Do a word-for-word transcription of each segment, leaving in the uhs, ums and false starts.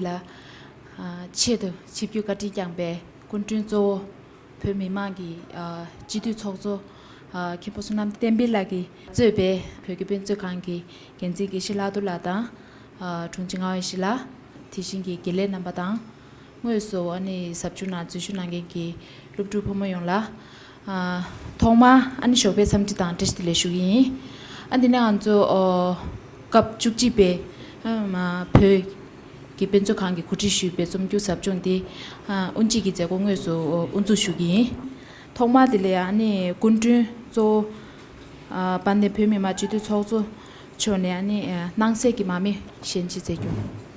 ལ་ཆེད་དུ་ཆིབས་བསྒྱུར་བཀའ་དྲིན་བསྐྱངས་པའི་སྐུ་མགྲོན་གཙོ་བོ་བོད་མི་མང་གི་སྤྱི་འཐུས་ཚོགས་གཙོ་མཁན་པོ་བསོད་ནམས་བསྟན་འཕེལ་ལགས་ཀྱིས་གཙོས་པའི་བོད་ཀྱི་དཔེ་མཛོད་ཁང་གི་འགན་འཛིན་དགེ་བཤེས་ལྷག་རྡོར་ལགས་དང་། དྲུང་ཆེ་ངག་དབང་ཡེ་ཤེས་ལགས། དེ་བཞིན་གྱི་དགེ་ལས་རྣམ་པ་དང་། དངོས་སུ་ཨ་ནི་ཟབ་སྦྱོང་ནང་འཛུལ་ཞུགས་གནང་མཁན་གྱི་སློབ་ཕྲུག་ཕོ་མོ་ཡོངས་ལ། ཐོག་མར་ཨ་ནི་ཞོགས་པའི་འཚམས་འདྲི་དང་བཀྲ་ཤིས་བདེ་ལེགས་ཞུ་གི་ཡིན། ཨ་འདི་ནས་ང་ཚོ་སྐབས་བཅུ་གཅིག་པའི་བོད་ཀྱི་དཔེ་མཛོད་ཁང་གིས་གོ་སྒྲིག་ཞུས་པའི་རྩོམ་སྒྱུར་ཟབ་སྦྱོང་འདི་དབུ་འབྱེད་ཀྱི་མཛད་སྒོ་དངོས་སུ་དབུ་འཛུགས་ཞུ་གི་ཡིན། ཐོག་མར་དེ་ལ་ཨ་ནི་སྐུ་མགྲོན་གཙོ་བོ་དཔལ་ལྡན་བོད་མི་མང་སྤྱི་འཐུས་ཚོགས་གཙོ་མཆོག་ནས་ཨ་ནི་སྣང་གསལ་གྱི་མར་མེ་སྤྱན་འབུལ་མཛད་རྒྱུ།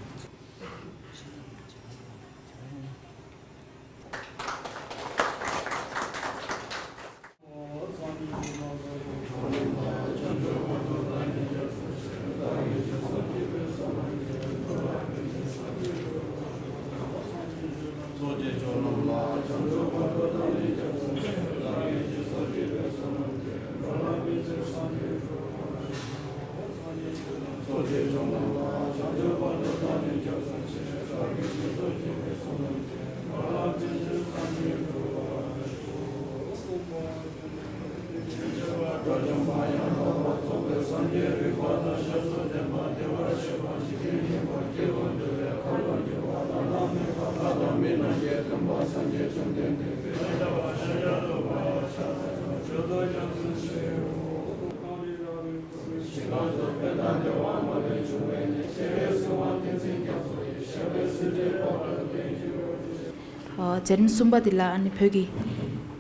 མཛད་རིམ་གསུམ་པ་འདི་ལ་ཨ་ནི་བོད་ཀྱི་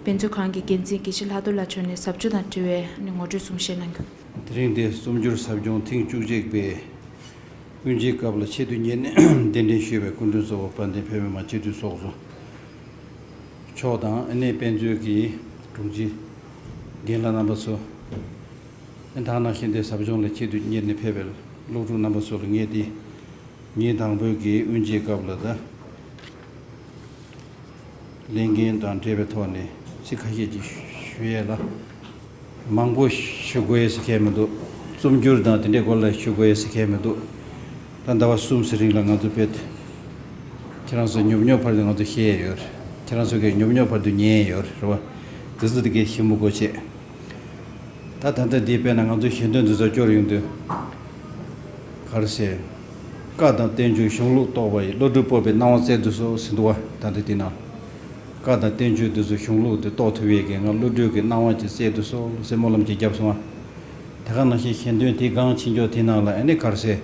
དཔེ་མཛོད་ཁང་གི་འགན་འཛིན་དགེ་བཤེས་ལྷག་རྡོར་ལགས་མཆོག་ནས་ཟབ་སྦྱོང་དང་འབྲེལ་བའི་ཨ་ནི་ངོ་སྤྲོད་གསུང་བཤད་གནང་རྒྱུ། དེ་རིང་འདིར་རྩོམ་སྒྱུར་ཟབ་སྦྱོང་ཐེངས་བཅུ་གཅིག་པའི་དབུ་འབྱེད་སྐབས་ལ་ཆེད་དུ་གཉེར་ནས་གདན་འདྲེན་ཞུས་པའི་སྐུ་མགྲོན་གཙོ་བོ་དཔལ་ལྡན་བོད་མི་མང་སྤྱི་འཐུས་ཚོགས་གཙོ་མཆོག་དང་ཨ་ནི་དཔེ་མཛོད་ཀྱི་དྲུང་ཆེ་རྒན་ལགས་རྣམ་པ་ཚོ། ཨ་ནི་ད་ག་ནང་བཞིན་དེ་ཟབ་སྦྱོང་ལ་ཆེད་དུ་གཉེར་ནས་ཕེབས་པའི་སློབ་ཕྲུག་རྣམ་པ་ཚོ་ལ་ངས་དེ་ཉིན་དང་པོའི་གི་དབུ་འབྱེད་སྐབས་ལ་ད་ལས་འགན་དང་འབྲེལ་བའི་ཐོག་ནས་ཚིག་ཁ་ཤས་ཅིག་ཞུ་ཡས་ལ། མང་པོ་ཞུ་དགོས་ཡས་ཟེར་མཁན་མི་འདུག་རྩོམ་སྒྱུར་དང་དེ་འདྲའི་སྐོར་ལ་ཞུ་དགོས་ཡས་ཟེར་མཁན་མི་འདུག་ད་ཟླ་བ་གསུམ་ཙམ་རིང་ལ་ང་ཚོ་དཔེ་ཁྱེད་རང་ཚོ་ཉོབ་ཉོབ་བར་དུ་ང་ཚོ་བཤད་ཡོད་རེད། ཁྱེད་རང་ཚོ་གིས་ཉོབ་ཉོབ་བར་དུ་ཉན་ཡོད་རེད་བ། དེ་ཚོ་དེ་གའི་ཞིབ་མོ་གོ་བྱེད། ད་ད་ལྟ་འདི་དཔེར་ན་ང་ཚོ་ཞལ་འདོན་འདི་ཚོ་སྐྱོར་ཡོང་དུས། ག་རེ་ཟེར། བཀའ་དང་བསྟན་བཅོས་གཞུང་ལུགས་རྟོགས་པ་ཡི། བློ་གྲོས་སྤོབས་པའི་སྣང་བ་བསྩལ་དུ་གསོལ་ཟེར་འདུག་བ། ད་ལྟ་འདི་ན། བཀའ་དང་བསྟན་བཅོས་འདི་ཚོ་གཞུང་ལུགས་འདི་རྟོགས་ཐུབ་ཡས་ཀྱི་ང་བློ་གྲོས་ཀྱི་སྣང་བ་ཅིག་བསྩལ་དུ་གསོལ་ཟེར་སྨོན་ལམ་ཅིག་བརྒྱབ་སོང་བ། དེ་ག་ནང་བཞིན་ཞལ་འདོན་དེ་གང་ཕྱིན་ཆོག་དེ་ནང་ལ་ཨ་ནི་ག་རེ་ཟེར།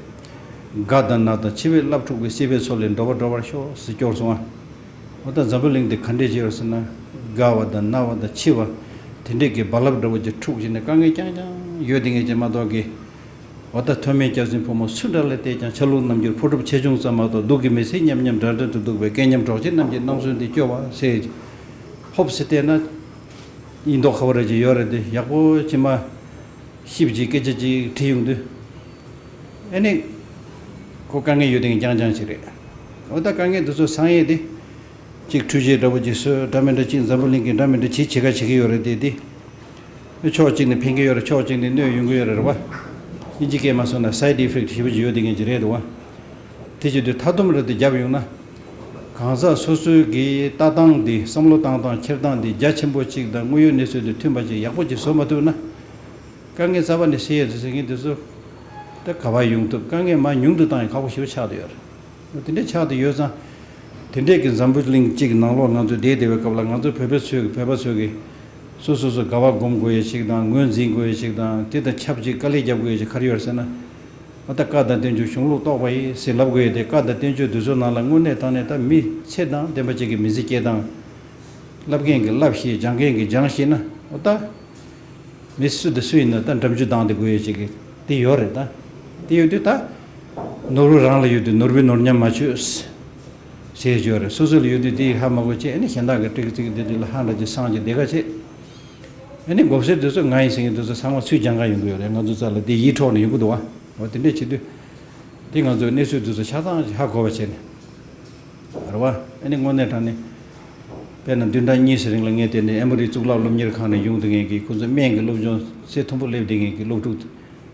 དགའ་དང་ན་དང་འཆི་བས་སླབ་འཁྲུགས་པའི། སྲིད་པའི་མཚོ་ལས་འགྲོ་བ་སྒྲོལ་བར་ཤོག་ཟེར་སྐྱོར་སོང་བ། འོ་ད་འཛམ་བུ་གླིང་འདི་ག་འདྲས་ཅིག་ཡོད་ཟེར་ན། དགའ་བ་དང་ན་བ་དང་འཆི་བ། དེ་འདྲས་ཀྱི་རྦ་རླབས་འདྲ་བོ་ཅིག་འཁྲུགས་བྱས་ནས་དཀའ་ངལ་རྐྱང་རྐྱང་ཡོད་དེ་ངེས་ཅན་མ་གཏོགས་ཀྱི། འོ་ད་མཐོ་དམན་སྐྱག་རྫུན་ཕོ་མོ་སུ་འདྲ་ལ་བལྟས་ཀྱང་། ཆ་ལུགས་རྣམ་འགྱུར་ཕོ་གྲུབ་ཆེ་ཆུང་ཙམ་མ་གཏོགས། སྡུག་གི་མི་ཚེ་མཉམ་མཉམ་འདྲ་འདྲ་དུ་འདུག་པས། རྐེད་ཉམས་གྲོགས་བྱེད་རྣམས་ཀྱིས་སྣང་ཚུལ་འདི་སྐྱོ་བ་ཟེར། ཧོབ་སེ་བལྟས་ན། ཡིན་མདོག་ཁ་པོ་ར་ཅིག་ཡོད་རེད་དེ། ཡག་པོ་ཅིག་མ། ཞིབ་ཅིག་སྐད་ཆ་ཅིག་དྲིས་ཡོང་དུས། ཨ་ནི། ཁོ་དཀའ་ངལ་ཡོད་དེ་རྐྱང་རྐྱང་ཞིག་རེད། འོ་ད་དཀའ་ངལ་འདི་ཚོ་སངས་ཡས་དེ། གཅིག་འཕྲུལ་ཆས་འདྲ་པོ་ཅིག་བཟོས། འདྲ་མི་འདྲ་གཅིག་འཛམ་བུ་གླིང་གི་འདྲ་མི་འདྲ་ཅིག་བྱེད་ཁ་བྱེད་ཀྱི་ཡོད་རེད་དེ་དེ། ཕྱོགས་གཅིག་ནས་ཕན་གྱི་ཡོད་རེད། ཕྱོགས་གཅིག་ནས་གནོད་ཡོང་གི་ཡོད་རེད་བ། དབྱིན་ཇི་སྐད་མ་སོང་ན་side effect ཞེ་པོ་ཅིག་ཡོད་དེ་ངེས་ཅིག་རེད་འདུག་བ། དེ་བྱེད་དུས་མཐའ་སྡོམ་རེ་དེ་བརྒྱབ་ཡོང་ན། གང་ཟག་སོ་སོའི་གི་ལྟ་སྟངས་འདི། བསམ་བློ་བཏང་སྟངས། འཁྱེར་སྟངས་འདི་རྒྱ་ཆེན་པོ་གཅིག་དང་དངོས་ཡོད་གནས་ཚུལ་དང་མཐུན་པ་ཅིག་ཡག་པོ་ཅིག་བཟོ་མ་ཐུབ་ན། དཀའ་ངལ་རྩ་བ་ནས་སེལ་ཡས་རེད་ཟེར་མཁན་དེ་ཚོ། ད་ག་པར་ཡོང་ཐུབ། དཀའ་ངལ་མར་ཉུང་དུ་བཏང་ཡང་ཁག་པོ་ཞེ་པོ་ཆགས་བསྡད་ཡོད་རེད། དེ་འདྲ་ཆགས་བསྡད་ཡོད་ཙང་། དེ་འདྲས་ཀྱི་འཛམ་བུ་གླིང་གཅིག་གི་ནང་ལོགས་ང་ཚོ་བསྡད་བསྡད་པའི་སྐབས་ལ། ང་ཚོ་བོད་པ་ཚོས་ཀྱི་བོད་པ་ཚོས་ཀྱི་སོ་སོ་སོ་དགའ་བ་སྒོམ་དགོས་ཡས་ཅིག་དང་། ངོས་འཛིན་དགོས་ཡས་ཅིག་དང་། དེ་དང་ཆབས་ཅིག་དཀའ་ལས་རྒྱབ་དགོས་ཡས་ཅིག་ག་རེ་ཡོད་རེད་ཟེར་ན། འོ་ད་བཀའ་དང་བསྟན་བཅོས་གཞུང་ལུགས་རྟོགས་པ་ཡི་ཟེར་ལབ་དགོས་ཡས་དེ། བཀའ་དང་བསྟན་བཅོས་འདི་ཚོའི་ནང་ལ་དངོས་གནས་དྲང་གནས་ད་མི་ཚེ་དང་ལྡན་པ་ཅིག་གི་མི་ཚེ་སྐྱེལ་སྟངས། བསླབ་མཁན་གྱིས་བསླབ་ཤེས། སྦྱང་མཁན་གྱིས་སྦྱང་ཤེས་ན། འོ་ད། མི་སུ་དང་སུ་ཡིན་ན་ད་འགྲམ་ཆུ་ལྡང་སྟེ་དགོས་ཡོད་ཅིག་གི་དེ་ཡོད་རེད་ད། དེ་ཡོད་དུས་ད། ནོར་བུ་རང་ལ་ཡོད་དུས་ནོར་བུའི་ནོར་ཉམས་མ་བཅོས། ཟེར་གྱི་ཡོད་རེད། སོ་སོ་ལ་ཡོད་དུས་དེ་ཧ་མ་གོ་བྱས། ཨ་ནི་གཞན་དག་གི་ཀྲིག་ཀྲིག་དེ་དེ་ལ་ཧ་འདྲ་ཅིག་སངས་ཀྱི་བདེ་ཁ་བྱེད། ཨ་ནི་མགོ་སེར་དེ་ཚོ་ང་ཡིན་ཟེར་མཁན་དེ་ཚོ་ཚང་མ་ཚུར་སྦྱང་ག་ཡོང་གི་ཡོད་རེད། ང་ཚོ་རྩ་ལ་དེ་ཡིད་འཕྲོག་ནས་ཡོང་གི་འདུག་བ། འོ་དེ་འདྲས་བྱེད་དུས། དེ་ང་ཚོའི་གནས་ཚུལ་དེ་ཚོ་ཆ་ཚང་ཞིག་ཧ་གོ་བ་བྱས་ནས། རེད་བ། ཨ་ནི་དངོས་གནས་དྲང་གནས། དཔེར་ན་བདུན་ཕྲག་གཉིས་ཙམ་རིང་ལ་ངས་དེ་ནས་ཨེ་མོ་རི་གཙུག་ལག་སློབ་གཉེར་ཁང་ནས་ཡོང་བསྡད་མཁན་གྱི་ཁོ་ཚོ་སྨན་གྱི་སློབ་སྦྱོང་ཚད་མཐོན་པོ་སླེབས་བསྡད་མཁན་གྱི་སློབ་ཕྲུག་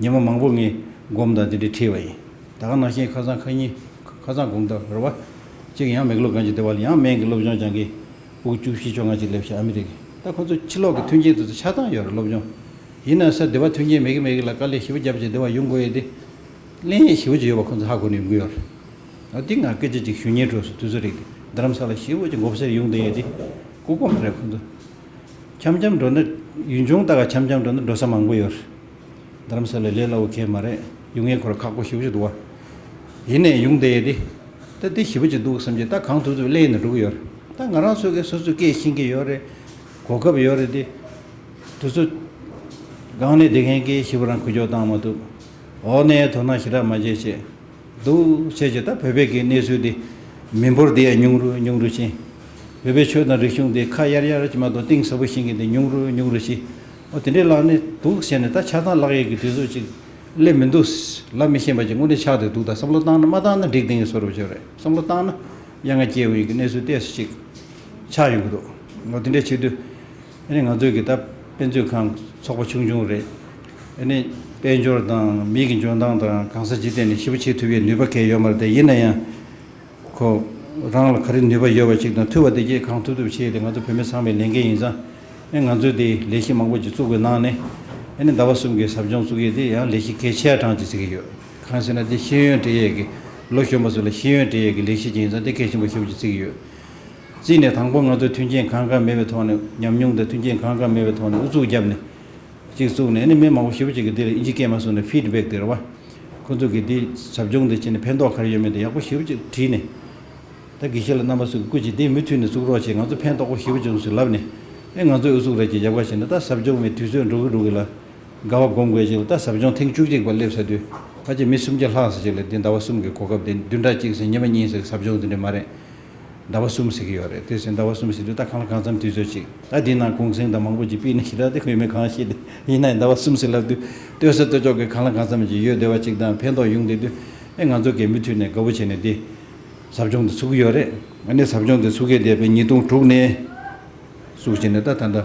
ཉི་མ་མང་པོ་ངས་སྒོམ་དང་དེ་འདྲས་ཁྲིད་པ་ཡིན། ད་ག་ནང་བཞིན་ཁ་སང་ཁ་ཉིན། ཁ་ ཁ་སང་དགོང་དག་རེད་བ། གཅིག་ཡང་མེག་ལོ་གན་གྱི་སྡེ་བ་ལ་ཡང་སྨན་གྱི་སློབ་སྦྱོང་སྦྱང་གི། ཕྲུ་གུ་བཅུ་བཞི་བཅོ་ལྔ་ཅིག་སླེབས་ཤག་ཨ་མི་རི་ཀའི། ད་ཁོ་ཚོ་ཕྱི་ལོགས་ཀྱི་མཐུན་རྐྱེན་དེ་ཚོ་ཆ་ཚང་ཡོད་རེད། སློབ་སྦྱོང་ཡིན་ན་ས་སྡེ་བ་མཐུན་རྐྱེན་མེད་གི་མེད་གི་ལ་དཀའ་ལས་ཞེ་པོ་བརྒྱབ་བྱས་སྡེ་བ་ཡོང་དགོས་ཡས་དེ། གླེང་ཡས་ཞེ་པོ་ཅིག་ཡོད་པ་ཁོ་ཚོ་ཧ་གོ་ནས་ཡོང་གི་ཡོད་རེད། ཨ་དེ་ང་སྐད་ཆ་ཅིག་ཞུ་སྙིང་བྲོ་སོང་། དུས་ཚོད་རིག་དེ་རྡ་རམ་ས་ལ་ཞེ་པོ་ཅིག་མགོ་སེར་ཡོང་བསྡད་ཡས་དེ་ལྐུགས་པ་མ་རེད་ཁོ་ཚོ། འཆམ་འཆམ་འགྲོ་ན་ཡུལ་ལྗོངས་ལྟ་ག་འཆམ་འཆམ་འགྲོ་ན་འགྲོ་ས་མང་པོ་ཡོད་རེད། རྡ་རམ་ས་ལ་ལས་སླ་བོ་གང་ཡང་མ་རེད། ཡོང་ཡས་ཁོ་རང་ཁག་པོ་ཞེ་པོ་ཅིག་འདུག་བ། ཡིན་ནའི་ཡོང་བསྡད་ཡས་དེ། ད་དེ་ཞེ་པོ་ཅིག་འདུག་བསམ་གྱི། ད་གང་ཐུབ་ཐུབ་གླེང་ནས་འགྲོ་གི་ཡོད་རེད། ད་ང་རང་ཚོ་གིས་སོ་སོའི་སྐད་ཤེས་ཀྱི་ཡོད་རེད། གོ་སྐབས་ཡོད་རེད་དེ། དུས་ཚོད་སྒང་ནས་བསྡད་མཁན་གྱིས་ཞེ་པོ་རང་འགུལ་སྐྱོད་བཏང་མ་ཐུབ། འོག་ནས་དོ་སྣང་ཞེ་དྲག་མ་བྱས་བྱས། འདུག་བྱས་བྱས་ད་བོད་པའི་གི་གནས་ཚུལ་དེ་མི་འབོར་དེ་ཡང་ཉུང་རུ་ཉུང་རུ་ཕྱིན། བོད་པའི་ཆོས་དང་རིག་གཞུང་དེ་ཁ་གཡར་གཡར་གྱི་མ་གཏོགས་གཏིང་ཟབ་པོ་ཤེས་མཁན་དེ་ཉུང་རུ་ཉུང་རུ་ཕྱིན། ཨོ་དེ་འདྲའི་ལག་ནས་འདུག་བྱས་ནས་ད་ཆ་ཚང་བརླག་ཡས་ཀྱི་དུས་ཚོད་ཅིག་སླེབས་མི་འདུག་ལབ་མི་ཤེས་པ་ཅིག་དངོས་གནས་ཆགས་བསྡད་འདུག་ད་བསམ་བློ་བཏང་ན་མ་བཏང་ན་འགྲིག་བསྡད་མཁན་བཟོ་འདྲ་ཅིག་རེད། བསམ་བློ་བཏང་ན་གཡང་ང་སྐྱེ་འོས་ཀྱི་གནས་ཚུལ་ཏོག་ཙམ་ཅིག་ཆགས་ཡོང་གི་འདུག་ཨོ་དེ་འདྲ་བྱེད་དུས། ཨ་ནི་ང་ཚོའི་གི་ད་དཔེ་མཛོད་ཁང་ཚོགས་པ་ཆུང་ཆུང་རེད། ཨ་ནི་དཔལ་འབྱོར་དང་མི་གི་འཇོན་ཐང་དང་གང་ས་ཅི་ཐད་ནས་ཞེ་པོ་བྱེད་ཐུབ་པའི་ནུས་པ་གང་ཡང་ཡོད་མ་རེད་དེ། ཡིན་ན་ཡང་ཁོ་རང་ལ་ག་རེ་ནུས་པ་ཡོད་པ་ཅིག་དང་ཐུབ་པ་དེ་གས་གང་ཐུབ་ཐུབ་བྱས་ཏེ་ང་ཚོ་བོད་མི་ཚང་མས་ལས་འགན་ཡིན་ཙང་། ཨ་ང་ཚོས་དེ་ལས་གཞི་མང་པོ་ཅིག་བཙུགས་པའི་ནང་ནས། ཨ་ནི་ཟླ་བ་གསུམ་གྱི་ཟབ་སྦྱོང་བཙུགས་ཡས་དེ་ཡང་ལས་གཞི་གལ་ཆེ་བ་གྲངས་ཅིག་བརྩི་གི་ཡོད། གང་ཟེར་ན་དེ་ཤེས་ཡོན་སྤྲད་ཡས་ཀྱི། ལོ་གཞོན་པ་ཚོ་ལ་ཤེས་ཡོན་སྤྲད་ཡས་ཀྱི་ལས་གཞི་ཅིག་ཡིན་ཙང་དེ་གལ་ཆེན་པོ་ཞེ་པོ་ཅིག་བརྩི་གི་ཡོད། རྩིས་ནས་དང་པོ་ང་ཚོས་མཐུན་རྐྱེན་གང་གང་མེད་པའི་ཐོག་ནས། ཉམས་མྱོང་དང་མཐུན་རྐྱེན་གང་གང་མེད་པའི་ཐོག་ནས་ཨུ་ཚུགས་བརྒྱབ་ནས་གཅིག་བཙུགས་ནས། ཨ་ནི་མི་མང་པོ་ཞེ་པོ་ཅིག་གིས་དེ་ལ་ཨིན་ཇི་སྐད་མ་སོང་ནས་ཕིཌ་བེག་དེ་རེད་བ། ཁོ་ཚོ་གིས་དེ་ཟབ་སྦྱོང་དེ་བྱས་ནས་ཕན་ཐོགས་ག་རེ་ཡོད་མེད་དེ་ཡག་པོ་ཞེ་པོ་ཅིག་དྲིས་ནས། ད་དགེ་བཤེས་ལགས་རྣམ་པ་ཚོ་གིས་སྐུ་མཁྱེན་དེ་མུ་མཐུད་ནས་བཙུགས་རོགས་བྱས། ང་ཚོ་ཕན་ཐོགས་པོ་ཞེ་པོ་བྱུང་ཟེར་ལབ་ནས། ཨེ་ང་ཚོས་ཨུ་ཚུགས་ར་ཅིག་རྒྱབ་ཁ་བྱས་ནས། ད་ཟབ་སྦྱོང་བའི་དུས་ཚོད་འགྲོ་གི་འགྲོ་གི་ལ། དགའ་བ་སྒོམ་དགོས་ཅིག་ལ། ད་ཟབ་སྦྱོང་ཐེངས་བཅུ་གཅིག་པ་སླེབས་ཚར་དུས་ཕལ་ཆེར་མི་སུམ་བརྒྱ་ལྷག་ཙམ་ཅིག་ལ་འདི་ཟླ་བ་གསུམ་གྱི་གོ་སྐབས་དེ། བདུན་ཕྲག་གཅིག་ཟེར་ཉི་མ་གཉིས་ཟེར་ཟབ་སྦྱོང་དེ་འདྲ་མ་རེད། ཟླ་བ་གསུམ་ཟེར་གྱི་ཡོད་རེད། དེ་ཟེར་ཟླ་བ་གསུམ་ཟེར་དུས་ད་གང་ལ་གང་འཚམ་དུས་ཚོད་ཅིག་ད་འདི་ནང་གུང་སེང་དང་མང་པོ་ཅིག་ཕུད་ནས་ཞེ་དྲག་དེ་ཁོས་མི་གང་ཤེས་ཏེ། ཡིན་ན་ཡང་ཟླ་བ་གསུམ་ཟེར་ལབ་དུས་ལྟོས་ས་ལྟོས་ཅོག་གི་གང་ལ་གང་འཚམ་ཅིག་ཡོད་བསྡད་པ་ཅིག་དང་ཕན་ཐོགས་ཡོང་བསྡད་དུས། ཨེ་ང་ཚོ་གིས་མུ་མཐུད་ནས་དགའ་བོ་བྱས་ནས་དེ་ཟབ་སྦྱོང་དེ་ཚུགས་ཀྱི་ཡོད་རེད། ཨ་ནི་ཟབ་སྦྱོང་དེ་ཚུགས་ཀྱི་བསྡད་པའི་ཉིས་སྟོང་དྲུག་ནས་བཙུགས་བྱས་ནས་ད་ད་ལྟ་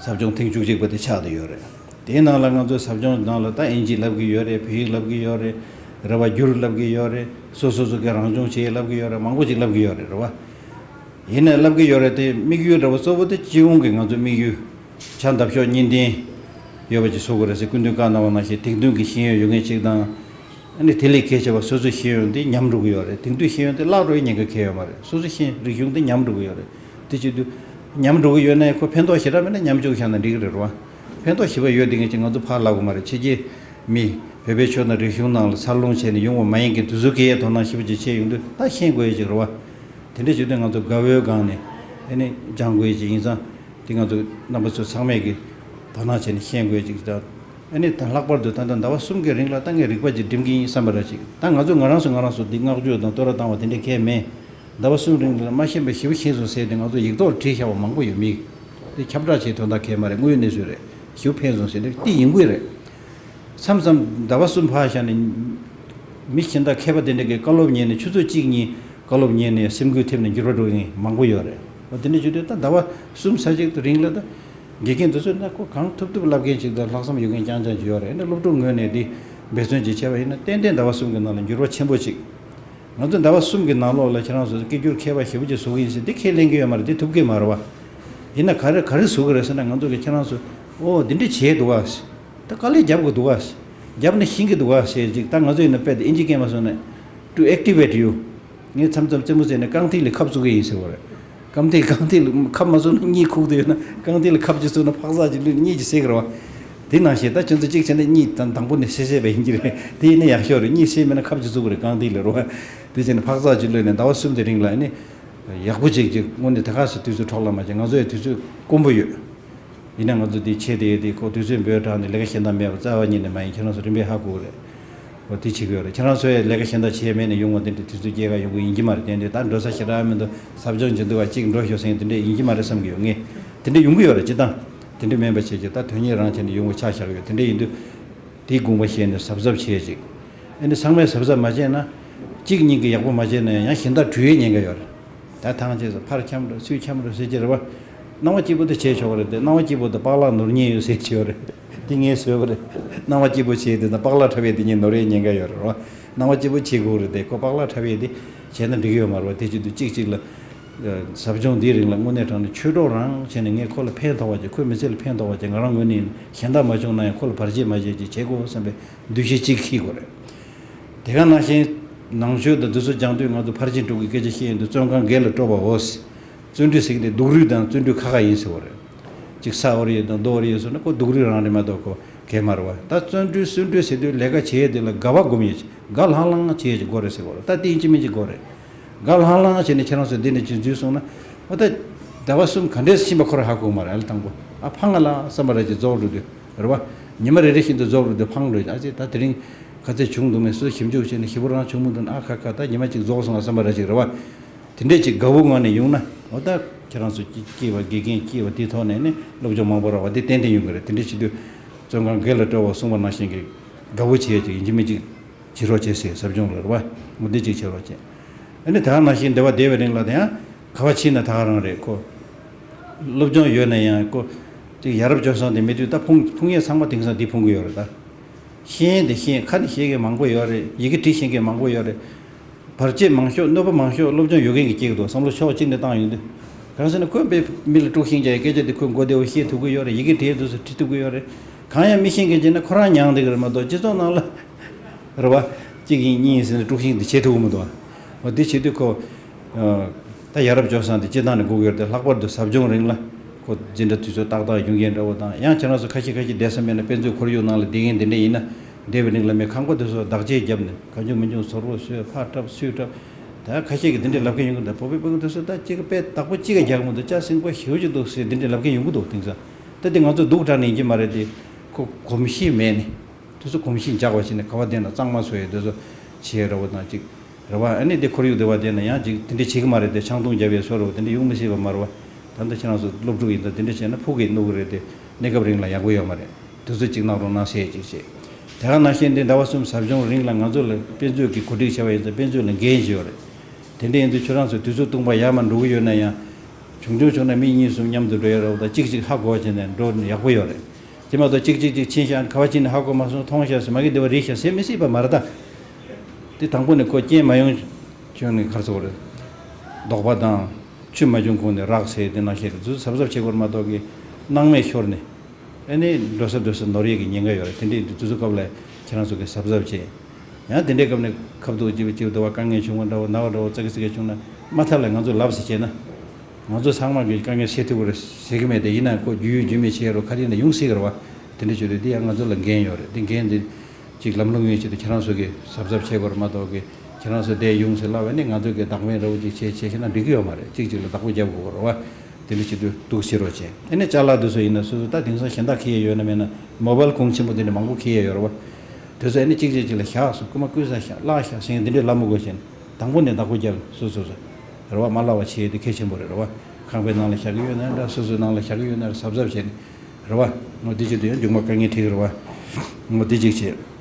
ཟབ་སྦྱོང་ཐེངས་བཅུ་གཅིག་པ་དེ་ཆགས་བསྡད་ཡོད་རེད། དེའི་ནང་ལ་ང་ཚོ་ཟབ་སྦྱོང་ནང་ལ་ད་ཨིན་ཇི་བསླབ་ཀྱི་ཡོད་རེད། བོད་ཡིག་བསླབ་ཀྱི་ཡོད་རེད། རེ་བ་བསྒྱུར་བསླབ་ཀྱི་ཡོད་རེད། སོ་སོ་སོ་གི་རང་སྦྱོང་བྱེད་བསླབ་ཀྱི་ཡོད་རེད། མང་པོ་ཅིག་བསླབ་ཀྱི་ཡོད་རེད། རེད་བ། ཡིན་ནའི་བསླབ་ཀྱི་ཡོད་རེད་དེ། དམིགས་ཡུལ་འདྲ་བོ་གཙོ་བོ་དེ་སྤྱི་ཡོངས་ཀྱི་ང་ཚོ་དམིགས་ཡུལ། ཕྱག་འདབ་གཤོག་གཉིས་ལྡན་ཡོད་པ་ཅིག་བཟོ་དགོས་རེད་ཟེར། སྐུ་མདུན་བཀའ་གནང་བ་ནང་བཞིན་དེང་དུས་ཀྱི་ཤེས་ཡོན་ཡོད་མཁན་ཅིག་དང་། ཨ་ནི་དེ་ལས་གལ་ཆེ་བ་སོ་སོའི་ཤེས་ཡོན་དེ་ཉམས་འགྲོ་གི་ཡོད་རེད། དེང་དུས་ཤེས་ཡོན་དེ་བརླག་འགྲོ་ཡི་ཉེན་ཁ་གང་ཡང་ཡོད་མ་རེད། སོ་སོའི་ཤེས་རིག་གཞུང་དེ་ཉམས་འགྲོ་གི་ཡོད་རེད། དེ་བྱེད་དུས་ཉམས་འགྲོ་གི་ཡོད་ན་ཡང་ཁོ་ཕན་ཐོགས་ཞེ་དྲག་མེད་ན་ཉམས་བཅུག་བཞག་ན་འགྲིག་གི་རེད། རེད་བ། ཕན་ཐོགས་ཞེ་པོ་ཡོད་བསྡད་མཁན་ཅིག་ང་ཚོ་ཕར་བརླག་དགོས་མ་རེད། ཕྱི་རྒྱལ་མི་བོད་པའི་ཆོས་དང་རིག་གཞུང་ནང་ལ་འཚར་ལོངས་བྱས་ནས་ཡོང་བ་མ་ཡིན་མཁན་དེ་ཚོ་གིས་དོ་སྣང་ཞེ་པོ་ཅིག་བྱས་ཡོང་དུས་ད་ཤེས་དགོས་ཡ་ཅིག་རེད་བ། དེ་འདྲ་བྱེད་དུས་ང་ཚོ་དགའ་བོའི་སྒང་ནས་ཨ་ནི་སྦྱང་དགོས་ཡ་ཅིག་ཡིན་ཙང་། དེ་ང་ཚོ་རྣམ་པ་ཚོ་ཚང་མས་ཀྱིས་དོ་སྣང་བྱས་ནས་ཤེས་དགོས་ཅིག་དང་། ཨ་ནི་ད་ལྷག་པར་དུ་ད་ལྟ་ཟླ་བ་གསུམ་གྱི་རིང་ལ་ད་ངས་རིག་པ་ཅིག་འགྲིམ་གྱི་ཡིན་བསམ་པ་འདྲ་ཅིག་ད་ང་ཚོ་ང་རང་ཚོ་ང་རང་ཚོ་འདི་བསྔགས་བརྗོད་དང་བསྟོད་ར་བཏང་བ་དེ་འདྲ་གང་ཡང་མེད། ཟླ་བ་གསུམ་རིང་ལ་མ་ཤེས་པ་ཞེ་པོ་ཤེས་སོང་ཟེར་ཏེ་ང་ཚོ་ཡིག་ཐོག་ལ་བྲིས་བཞག་པ་མང་པོ་ཡོད། མི་དེ་ཁྱབ་བསྒྲགས་བྱེད་དོན་དག་གང་ཡང་མ་རེད། དངོས་ཡོད་གནས་ཚུལ་རེད། ཞེ་པོ་ཕན་སོང་ཟེར་ཏེ་དེ་ཡིན་དགོས་རེད། མཚམས་མཚམས་ཟླ་བ་གསུམ་ཕར་བཞག་ནས་མི་གཞན་དག་མཁས་པ་དེ་འདྲ་གིས་བཀའ་སློབ་ཉན་ནས། ཆུ་ཚོད་གཅིག་གཉིས་བཀའ་སློབ་ཉན་ནས་སེམས་འགུལ་ཐེབས་ནས་འགྱུར་བ་འགྲོ་མཁན་མང་པོ་ཡོད་རེད། འོ་དེ་འདྲ་བྱེད་དུས་ད་ཟླ་བ་གསུམ་ཙམ་ཅིག་ཏུ་རིང་ལ་ད་དགེ་རྒན་དེ་ཚོས་ན་ཁོ་གང་ཐུབ་ཐུབ་བསླབ་མཁན་ཅིག་དང་ལྷག་བསམ་ཡོད་མཁན་རྐྱང་རྐྱང་ཅིག་ཡོད་རེད། ཨ་ནི་སློབ་ཕྲུག་ངོས་ནས་དེ་འབད་བརྩོན་ཅིག་བྱས་པ་ཡིན་ན་ཏན་ཏན་ཟླ་བ་གསུམ་གྱི་ནང་ལ་འགྱུར་བ་ཆེན་པོ་ཅིག་ང་ཚོ་ཟླ་བ་གསུམ་གྱི་ནང་ལོགས་ལ་ཁྱེད་རང་ཚོ་སྐད་སྒྱུར་མཁས་པ་ཞེ་པོ་ཅིག་བཟོ་གི་ཡིན་ཟེར་འདི་ཁས་ལེན་གྱི་ཡོད་མ་རེད། འདི་ཐུབ་ཀྱི་མ་རེད་བ། ཡིན་ན་ག་རེ་ག་རེ་བཟོ་གི་རེད་ཟེར་ན། ང་ཚོ་གིས་ཁྱེད་རང་ཚོ་ཨོ་འདི་འདྲ་བྱས་འདུག་ག་ད་དཀའ་ལས་རྒྱབ་དགོས་འདུག་ག་རྒྱབ་ན་ཤེས་ཀྱི་འདུག་ག་ཟེར་ཅིག་ད་ང་ཚོ་ཡིན་ན་དཔེ་དེ་ཨིན་ཇི་སྐད་མ་སོང་ན། To activate you. ངས་མཚམས་མཚམས་རྩེད་མོ་རྩེ་ནས་རྐང་མཐིལ་ལ་ཁབ་བཙུགས་ཀྱི་ཡིན་ཟེར་བ་རེད། རྐང་མཐིལ་རྐང་མཐིལ་ལ་ཁབ་མ་བཙུགས་ན་གཉིད་ཁུག་བསྡད་ཡོད་ན། རྐང་མཐིལ་ལ་ཁབ་ཅིག་བཙུགས་ན་ཕག་ཚག་ཅིག་བླུགས་ནས་གཉིད་ཅིག་སད་ཀྱི་རེད་བ། དེ་ནང་བཞིན་ད་ཁྱོད་ཚོ་གཅིག་བྱས་ན་གཉིད་དང་དང་པོ་ནས་སད་སད་པ་ཡིན་གྱི་རེད། དེ་ཡིན་ན་ཡག་ཤོས་རེད། གཉིད་སད་མེད་ན་ཁབ་ཅིག་བཙུགས་དགོས་རེད་རྐང་མཐིལ་ལ་རེད་བ། དེ་བྱས་ནས་ཕག་ཚག་ཅིག་བླུགས་ནས་ཟླ་བ་གསུམ་དེ་རིང་ལ་ཨ་ནི་ཡག་པོ་ཅིག་ཅིག་དངོས་གནས་ད་ག་ཟེ་དུས་ཚོད་འཕྲོ་བརླག་མ་བྱེད། ང་ཚོ་ཡང་དུས་ཚོད་དཀོན་པོ་ཡོད། ཡིན་ན་ང་ཚོ་འདི་བྱས་དེ་དེ་ཁོ་དུས་ཚོད་འབོལ་དྲགས་ནས་ལས་ཀ་གཞན་དག་མེད་པ་རྩ་བ་ཉིད་ནས་མ་ཡིན། ཁྱེད་རང་ཚོ་རིམ་པས་ཧ་གོ་གི་རེད། འོ་དེ་བྱེད་ཀྱི་ཡོད་རེད། ཁྱེད་རང་ཚོ་ཡང་ལས་ཀ་གཞན་དག་བྱས་མེད་ནས་ཡོང་བ་དེ་འདྲ་དུས་ཚོད་སྐྱེལ་ག་ཡོང་གི་ཡིན་གྱི་མ་རེད། དེ་འདྲ་ད་འགྲོ་ས་ཞེ་དྲག་མི་འདུག་ཟབ་སྦྱོང་བྱེད་འདུག་ག་གཅིག་འགྲོ་ཤོག་ཟེར་མཁན་དེ་འདྲ་ཡིན་གྱི་མ་རེད་བསམ་གྱི་ཡོད་ངས། དེ་འདྲ་ཡོང་གི་ཡོད་རེད། སྤྱིར་བཏང་དེ་འདྲ་མིན་པ་བྱས་ཀྱི་ད་དོན་གཉེར་རང་བྱས་ནས་ཡོང་བ་ཆ་བཞག་གི་ཡོད། དེ་འདྲ་ཡིན་དུས་དེའི་དགོངས་པ་བཞེས་ནས་གཟབ་གཟབ་བྱས་ཅིག་ཨ་ནི་ཚང་མས་གཟབ་གཟབ་མ་བྱས་ན། གཅིག་གཉིས་ཀྱིས་ཡག་པོ་མ་བྱས་ན་ཡང་གཞན་དག་འགྲུལ་ཡས་ཉེན་ཁ་ཡོད་རེད། ད་ཐང་ཆད་སོང་། ཕར་འཁྱམས་འགྲོ་ཚུར་འཁྱམས་འགྲོ་ཟེར་གྱི་རེད་བ། སྣང་བ་སྐྱིད་པོ་དེ་བྱས་ཆོག་གི་རེད་དེ། སྣང་བ་སྐྱིད་པོ་དེ་པགས་ལག་ནོར་ཉེན་ཡོད་ཟེར་གྱི་ཡོད་རེད། དེ་ངས་བཟོས་པ་རེད། སྣང་བ་སྐྱིད་པོ་བྱས་དེ་དང་པགས་ལག་འཁྲབ་པའི་དེ་གཉིས་ནོར་ཡས་ཉེན་ཁ་ཡོད་རེད་བ། སྣང་བ་སྐྱིད་པོ་བྱེད་དགོས་རེད་དེ། ཁོ་པགས་ལག་འཁྲབ་ཡས་དེ་བྱས་ན་འགྲིག་གི་ཡོད་མ་རེད་བ། དེ་བྱེད་དུས་གཅིག་གཅིག་ལ་ཟབ་སྦྱོང་འདིའི་རིང་ལ་དངོས་གནས་དྲང་གནས་ཆོས་གྲོགས་རང་བྱས་ནས་ངས་ཁོ་ལ་ཕན་ཐོགས་པ་བྱས། ཁོའི་མི་ཚེ་ལ་ཕན་ཐོགས་པ་བྱས། ང་རང་ངོས་ནས་གཞན་དག་མ་བྱུང་ན་ཡང་ཁོ་ལ་བར་ཆད་མ་བྱེད་ཅིག་བྱེད་དགོས་བསམ་པའི་འདུ་ཤེས་གཅིག་འཁྱེར་དགོས་རེད། དེ་ག་ནང་བཞིན་ནང་ཆོས་དང་འདི་ཚོ་སྦྱང་དུས་ང་ཚོ་ཕར་ཕྱིན་དྲུག་གི་སྐད་ཆ་བཤད་ཡོང་དུས་བཙོན་ཁང་སྒེར་ལ་སྤྲོད་པའོ། བརྩོན་འགྲུས་ཟེར་གྱི་དེ་སྡུག་རུས་དང་བརྩོན་འགྲུས་ཁ་ཁ་ཡིན་ཟེར་བ་རེད། ཅིག་ས་འོར་ཡོད་དང་རྡོ་འོར་ཡོད་ཟེར་ན་ཁོ་སྡུག་རུས་རང་རེད་མ་གཏོགས་ཁོ་གལ་མ་རེད་བ། ད་བརྩོན་འགྲུས་བརྩོན་འགྲུས་ཟེར་དུས་ལས་ཀ་བྱེད་ཡས་དེ་ལ་དགའ་བ་སྒོམ་ཡས་ཅིག་དགའ་ལྷང་ལྷང་བྱེད་ཡས་ཅིག་དགོས་རེད་ཟེར་བ་རེད། ད་དེ་ཡིན་གཅིག་མིན་གཅིག་དགོས་རེད། དགའ་ལྷང་ལྷང་བྱས་ནས་ཁྱེད་རང་ཚོ་འདི་ནས་ཅིག་འཛུལ་སོང་ན། འོ་ད་ཟླ་བ་གསུམ་ག་འདྲས་ཕྱིན་པ་ཁོ་རང་ཧ་གོ་མ་རེད། ཨ་ལ་དང་པོ་ཨ་ཕ་ང་ལ་བསམ་པ་ར་ཅིག་རྫོགས་འགྲོ་དུས་རེད་བ། ཉི་མ་རེ་རེ་བཞིན་དུ་རྫོགས་འགྲོ་དུས་ཕངས་འགྲོ་ཡ། ཨ་ཅེ་ད་དེ་རིང་ག་ཚད་བྱུང་འདུག་མེད་སུ་ཞིབ་འཇུག་བྱས་ནས་ཞིབ་པོ་རང་བྱུང་མི་འདུག་ན། ཨ་ཁ་ཁ་ད་ཉི་མ་གཅིག་རྫོགས་སོང་ང་བསམ་པ་ར་ཅིག་རེད་བ། དེ་འདྲས་ཅིག་དགའ་བོ་ངང་ནས་ཡོང་ན། འོ་ད་ཁྱེད་རང་ཚོ་སྐྱེས་པ་དགེ་རྒན་སྐྱེས་པ་དེའི་ཐོག་ནས་ནི་སློབ་སྦྱོང་མང་པོ་རག་པ་དེ་ཏན་ཏན་ཡོང་གི་རེད། དེ་འདྲས་བྱེད་དུས་བཙོན་ཁང་སྒེར་ལ་སྤྲོད་པ་གསུངས་པ་ནང་བཞིན་གྱི་དགའ་བོ་བྱེད་ཡ་ཅིག་ཡིན་གཅིག་མིན་གཅིག་བྱེད་རོགས་བྱེད་ཟེར། ཟབ་སྦྱོང་ལ་རེད་བ། འོ་འདི་ཅིག་བྱེད་རོགས་བྱེད། ཨ་ནི་ད་ག་ནང་བཞིན་འདི་བ་བསྡད་པའི་རིང་ལ་དེ་ཡང་ག་བ་ཕྱིན་ན་ད་ག་རང་རེད་ཁོ། སློབ་སྦྱོང་ཡོད་ན་ཡང་ཁོ། ཅིག་ཡ་རབས་སྤྱོད་བཟང་དེ་མེད་དུས་ད་ཕུང་ཕུང་ཡས་ཚང་མ་དེང་སང་འདི་ཕུང་གི་ཡོད་རེད་ད། ཤེས་ཡས་འདི་ཤེས་ཁ་ནས་ཤེས་མཁན་མང་པོ་ཡོད་རེད། ཡི་གེ་འབྲི་ཤེས་མཁན་མང་པོ་ཡོད་རེད། བར་ཆད་མང་ཤོས་གནོད་པ་མང་ཤོས་སློབ་སྦྱོང་ཡོད་མཁན་གྱིས་སྐྱེལ་གི་འདུག་བསམ་བློ་ཕྱོགས་གཅིག་ནས་བཏང་ཡོང་དུས། གང་ཟེར་ན་ཁོས་དཔེ་མི་ལ་དཀྲུག་ཤིང་རྒྱག་ཡའི་སྐད་ཆ་དེ་ཁོས་མགོ་བདེ་བོ་བཤད་ཐུབ་ཀྱི་ཡོད་རེད། ཡི་གེ་འབྲི་ཡས་དུས་སུ་འབྲི་ཐུབ་ཀྱི་ཡོད་རེད། གང་ཡང་མི་ཤེས་མཁན་བྱས་ན་ཁོ་རང་མྱངས་བསྡད་ཀྱི་རེད་མ་གཏོགས་སྤྱི་ཚོགས་ནང་ལ། རེད་བ། གཅིག་ཡིན་གཉིས་ཡིན་ཟེར་ནས་དཀྲུག་ཤིང་འདི་བྱེད་ཐུབ་ཀྱི་མི་འདུག་འོ་འདི་བྱེད་དུས་ཁོ། ད་ཡ་རབས་སྤྱོད་བཟང་འདི་སྤྱི་བཏང་ནས་སྒུག་ཡོད་རེད་དེ། ལྷག་པར་དུ་ཟབ་སྦྱོང་རིང་ལ་ཁོ་འཛིན་གྲྭ་དུས་ཚོད་ཏག་ཏག་ཡོང་མཁན་འདྲ་བོ་དང་། ཡང་ཁྱེད་རང་ཚོ་ཁ་ཤས་ཁ་ཤས་བསྡད་ས་མེད་ན་དཔེ་མཛོད་ཁོར་ཡུག་ནང་ལ་བསྡད་མཁན་འདི་འདྲ་ཡིན་ན། བསྡད་པའི་རིང་ལ་མི་ཁང་པ་དེ་ཚོ་བདག་གཅེས་བརྒྱབ་ནས་གང་བྱུང་མི་འབྱུང་ཟོར་བོ་བཟོས་ཕར་འཁྲབ་ཚུར་འཁྲབ། ད་ཁ་ཤས་ཀྱིས་འདི་འདྲའི་ལབ་མཁན་ཡོང་གི་འདུག་བོད་པའི་ཕྲུ་གུ་དེ་ཚོ་ད་གཅིག་གི་དཔེ་བདག་པོ་གཅིག་ག་རྒྱག་མི་འདུག་ལྕགས་སྲིན་པོ་ཞེ་པོ་ཅིག་འདུག་ཟེར་འདི་འདྲའི་ལབ་མཁན་ཡོང་གི་འདུག་དེང་སང་། ད་འདི་ང་ཚོ་སྡུག་དྲགས་ནས་ཡིན་གྱི་མ་རེད་དེ། ཁོ་གོམས་གཤིས་མེད་ནས། དེ་ཚོ་གོམས་གཤིས་འཇགས་པ་བྱས་ནས་ག་བ་བསྡད་ན་གཙང་མ་བཟོ་ཡས་དེ་ཚོ་བྱེད་ཡས་འདྲ་བོ་དང་གཅིག་རེད་བ། ཨ་ནི་དེ་ཁོར་ཡུག་བདེ་བ་བསྡད་ན་ཡང་ཅིག་དེ་འདྲ་བྱེད་ཀྱི་མ་རེད་དེ། ཆང་འཐུང་རྒྱབ་ཡས་བཟོ་འདྲ་བོ་དེ་འདྲ་ཡོང་མི་སྲིད་པ་མ་རེད་བ། ད་ལྟ་ཁྱེད་རང་ཚོ་སློབ་ཕྲུག་ཡིན་ཙང་དེ་འདྲ་བྱས་ན་ཕུགས་ཀྱི་གནོད་ཀྱི་རེད་དེ། གནས་སྐབས་རིང་ལ་ཡག་པོ་ཡོད་མ་རེད། དེ་ཚོ་གཅིག་གནང་རོགས་གནང་ཟེར་ཅིག་བྱས། དེ་ག་ནང་བཞིན་དེ་ཟླ་བ་གསུམ་ཟབ་སྦྱོང་རིང་ལ་ང་ཚོ་ལ་དཔེ་མཛོད་ཀྱི་གོ་སྒྲིག་བྱས་པ་ཡིན་ཙང་དཔེ་མཛོད་ལ་འགན་ཅིག་ཡོད་རེད། དེ་འདྲ་ཡིན་དུས་ཁྱོད་རང་ཚོ་དུས་ཚོད་ཐུང་པ་ཡར་མར་འགྲོ་གི་ཡོད་ན་ཡང་། བྱུང་བྱུང་བྱུང་ན་མི་གཉིས་གསུམ་མཉམ་དུ་འགྲོ་ཡ་རེད་བ། ད་གཅིག་གཅིག་ཧ་གོ་བ་བྱས་ནས་འགྲོ་ན་ཡག་པོ་ཡོད་རེད། དེ་མ་གཏོགས་གཅིག་གཅིག་གཅིག་ཕྱིན་ཤག་ག་བ་ཕྱིན་ནས་ཧ་གོ་མ་སོང་། མཐོང་ཤག་ཟེར་མ་གི་འདི་བ་རེད་ཤག་ཟེར་མི་སྲིད་པ་མ་རེད་ད། དེ་དང་པོ་ནས་ཁོ་རྐྱེན་མ་ཡོང་བྱུང་ནས་གར་སོང་བ་རེད། དོགས་པ་དང་། ཆུ་མ་བྱུང་གོང་ནས་རག་ཟེར་དེ་ནང་བཞིན་རེད། ཚུར་གཟབ་གཟབ་བྱེད་དགོས་རེད་མ་གཏོགས་གི་སྣང་མེད་ཤོར་ནས། ཨ་ནི་འགྲོ་ས་འགྲོ་ས་ནོར་ཡས་ཀྱི་ཉེན་ཁ་ཡོད་རེད། དེ་འདྲའི་དུས་ཚོད་སྐབས་ལ་ཁྱེད་རང་ཚོ་གིས་གཟབ་གཟབ་བྱེད། ཡང་དེ་འདྲའི་སྐབས་ནས་ཁ་བཏུག་ཅིག་ཅིག་འདུག་བ། དཀའ་ངལ་བྱུང་བ་འདྲ་བོ་ན་བ་འདྲ་བོ་ཙག་གི་ཙིག་གི་བྱུང་ན་མ་མཐའ་ལ་ང་ཚོ་ལབ་ཟེར་བྱས་ན། ང་ཚོ་ཚང་མ་གིས་དཀའ་ངལ་སེལ་ཐུབ་ཀྱི་རེད་ཟེར་གི་མེད་དེ། ཡིན་ན་ཁོ་རྒྱུས་ཡོད་རྒྱུས་མེད་བྱེད་རོགས་ཁ་རིག་ནས་ཡོང་སྲིད་ཀྱི་རེད་བ། དེ་འདྲ་བྱེད་དུས་དེ་ཡང་ང་ཚོ་ལ་འགན་ཡོད་རེད། དེ་འགན་དེ་ཅིག་ལམ་ལྷོང་ཡོང་ཆེད་དུ་ཁྱེད་རང་ཚོ་གིས་གཟབ་གཟབ་བྱེད་དགོས་རེད་མ་གཏོགས་གི། ཁྱེད་རང་ཚོ་བསྡད་ཡོང་ཟེར་ལབ་པ་ནི་ང་ཚོ་གིས་བདག་མེད་འདྲ་བོ་ཅིག་བྱས་བྱས་ཤེ་ན་འགྲིག་གི་ཡོད་མ་རེད། གཅིག་གཅིག་ལ་བདག་པོ་རྒྱབ་དགོས་རེད་བ། དེ་འདྲ་བྱེད་དུས་འདུག་ཟེར་རོགས་བྱས། ཨ་ནི་ཅ་ལག་དེ་ཚོ་ཡིན་ན་སོ་སོ་ད་དེང་སང་གཞན་དག་འཁྱེར་ཡས་ཡོད་ན་མེད་ན་མོ་བལ་གོང་ཆེན་པོ་དེ་འདྲ་མང་པོ་འཁྱེར་ཡས་ཡོད་རེད་བ། དེ་ཚོ་ཨ་ནི་གཅིག་གཅིག་གཅིག་ལ་བཞག་སོང་། རྐུ་མ་རྐུས་ས་བཞག་བརླག་བཞག་ཟེར་འདི་འདྲའི་ལབ་མི་དགོས་བྱས་ནས་དང་པོ་ནས་བདག་པོ་རྒྱབ་སོ་སོ་སོ། རེད་བ། མ་བརླག་པ་བྱེད་ཡས་དེ་གལ་ཆེན་པོ་རེད། རེད་བ། ཁང་པའི་ནང་ལ་བཞག་གི་ཡོད་ན་འདྲ། སོ་སོའི་ནང་ལ་བཞག་གི་ཡོད་ན་གཟབ་གཟབ་བྱས་ནས། རེད་བ། ངོ་འདི་བྱེད་དུས་ཡང་མཇུག་མ་དཀའ་ངལ་འཕྲད་ཀྱི་རེད་བ། ངོ་འདི་གཅིག་བྱས།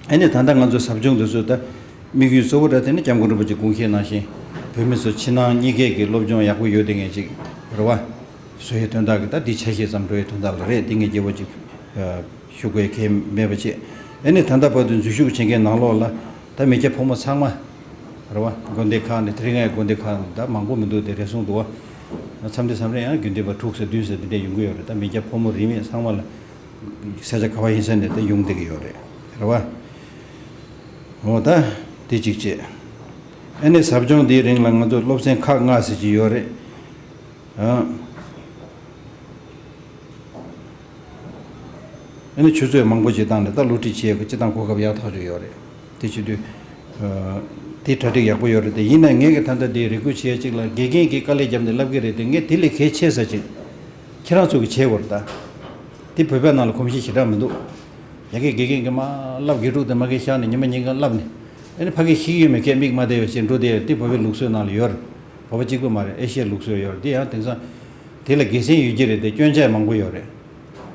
ཨ་ནི་ད་ལྟ་ང་ཚོ་ཟབ་སྦྱོང་འདི་ཚོ་ད་དམིགས་ཡུལ་གཙོ་བོ་ར་དེ་ནི་སྐྱབས་མགོན་རིན་པོ་ཆེ་དགོངས་བཞེད་ནང་བཞིན་བོད་མི་ཚོ་ཕྱི་ནང་གཉིས་ཀའི་གི་སློབ་སྦྱོང་ཡག་པོ་ཡོད་བསྡད་མཁན་ཅིག་རེད་བ། བཟོ་ཡའི་དོན་དག་གི་ད་འདི་ཆ་ཤས་ཙམ་འགྲོ་ཡའི་དོན་དག་ལ་རེད། འདི་ངས་རྒྱལ་པོ་ཅིག་ཞུ་དགོས་གལ་མེད་པ་བྱས། ཨ་ནི་ད་ལྟ་བར་དུ་འཛུལ་ཞུགས་བྱེད་མཁན་ནང་ལོགས་ལ་ད་མི་སྐྱ་ཕོ་མོ་ཚང་མ། རེད་བ། དགོན་སྡེ་ཁག་ནས་དེ་རིང་ང་དགོན་སྡེ་ཁག་ནས་ད་མང་པོ་མི་འདུག་དེ་རེ་ཟུང་འདུག་བ། མཚམས་རེ་མཚམས་རེ་ཡང་དགེ་འདུན་པ་དྲུག་ཙམ་བདུན་ཙམ་དེ་འདྲ་ཡོང་གི་ཡོད་རེད། ད་མི་སྐྱ་ཕོ་མོ་རིས་མེད་ཚང་མ་ལ་ས་ཆ་ག་བ་ཡིན་ས་ནས་ད་ཡོང་བསྡད་ཀྱི་ཡོད་རེད། རེད་བ། འོ་ད་དེ་གཅིག་བྱས། ཨ་ནི་ཟབ་སྦྱོང་འདིའི་རིང་ལ་ང་ཚོ་སློབ་ཚན་ཁག་ལྔ་ཙམ་ཅིག་ཡོད་རེད། ཨ། ཨ་ནི་ཆུ་ཚོད་མང་པོ་ཅིག་བཏང་ནས་ད་སློབ་ཁྲིད་བྱེད་ཡག་གི་སྤྱི་བཏང་གོ་སྐབས་ཡག་ཐག་ཆོད་ཡོད་རེད། དེ་བྱེད་དུས། ཨ། དེ་གྲ་སྒྲིག་ཡག་པོ་ཡོད་རེད་དེ། ཡིན་ན་ངས་གི་ད་ལྟ་དེ་རེ་སྐུལ་བྱེད་ཡག་ཅིག་ལ་དགེ་རྒན་གྱིས་དཀའ་ལས་བརྒྱབ་ནས་བསླབ་ཀྱི་རེད་དེ། ངས་དེ་ལས་གལ་ཆེ་ས་ཅིག་ཁྱེད་རང་ཚོ་གིས་བྱེད་དགོས་རེད་ད། དེ་བོད་པའི་ནང་ལ་གོམས་གཤིས་ཞེ་དྲག་མི་འདུག་ཡ་གི་དགེ་རྒན་གྱིས་མར་བསླབ། དགེ་ཕྲུག་དེ་མ་གི་བཞག་ནས་ཉི་མ་ཉིན་གང་བསླབ་ནས། ཨ་ནི་ཕ་གི་ཤེས་ཀྱི་ཡོད་མེད་སྐད་མིག་མ་བལྟས་པ་བྱས་འགྲོ་བསྡད་ཡ་དེ་བོད་པའི་ལུགས་སྲོལ་ནང་ལ་ཡོད་རེད། བོད་པ་གཅིག་པུ་མ་རེད། ཨེ་ཤི་ཡའི་ལུགས་སྲོལ་ཡོད་རེད། དེ་ཡང་དེང་སང་དེ་ལ་དགེ་མཚན་ཡོད་ཀྱི་རེད་དེ། སྐྱོན་ཆ་མང་པོ་ཡོད་རེད།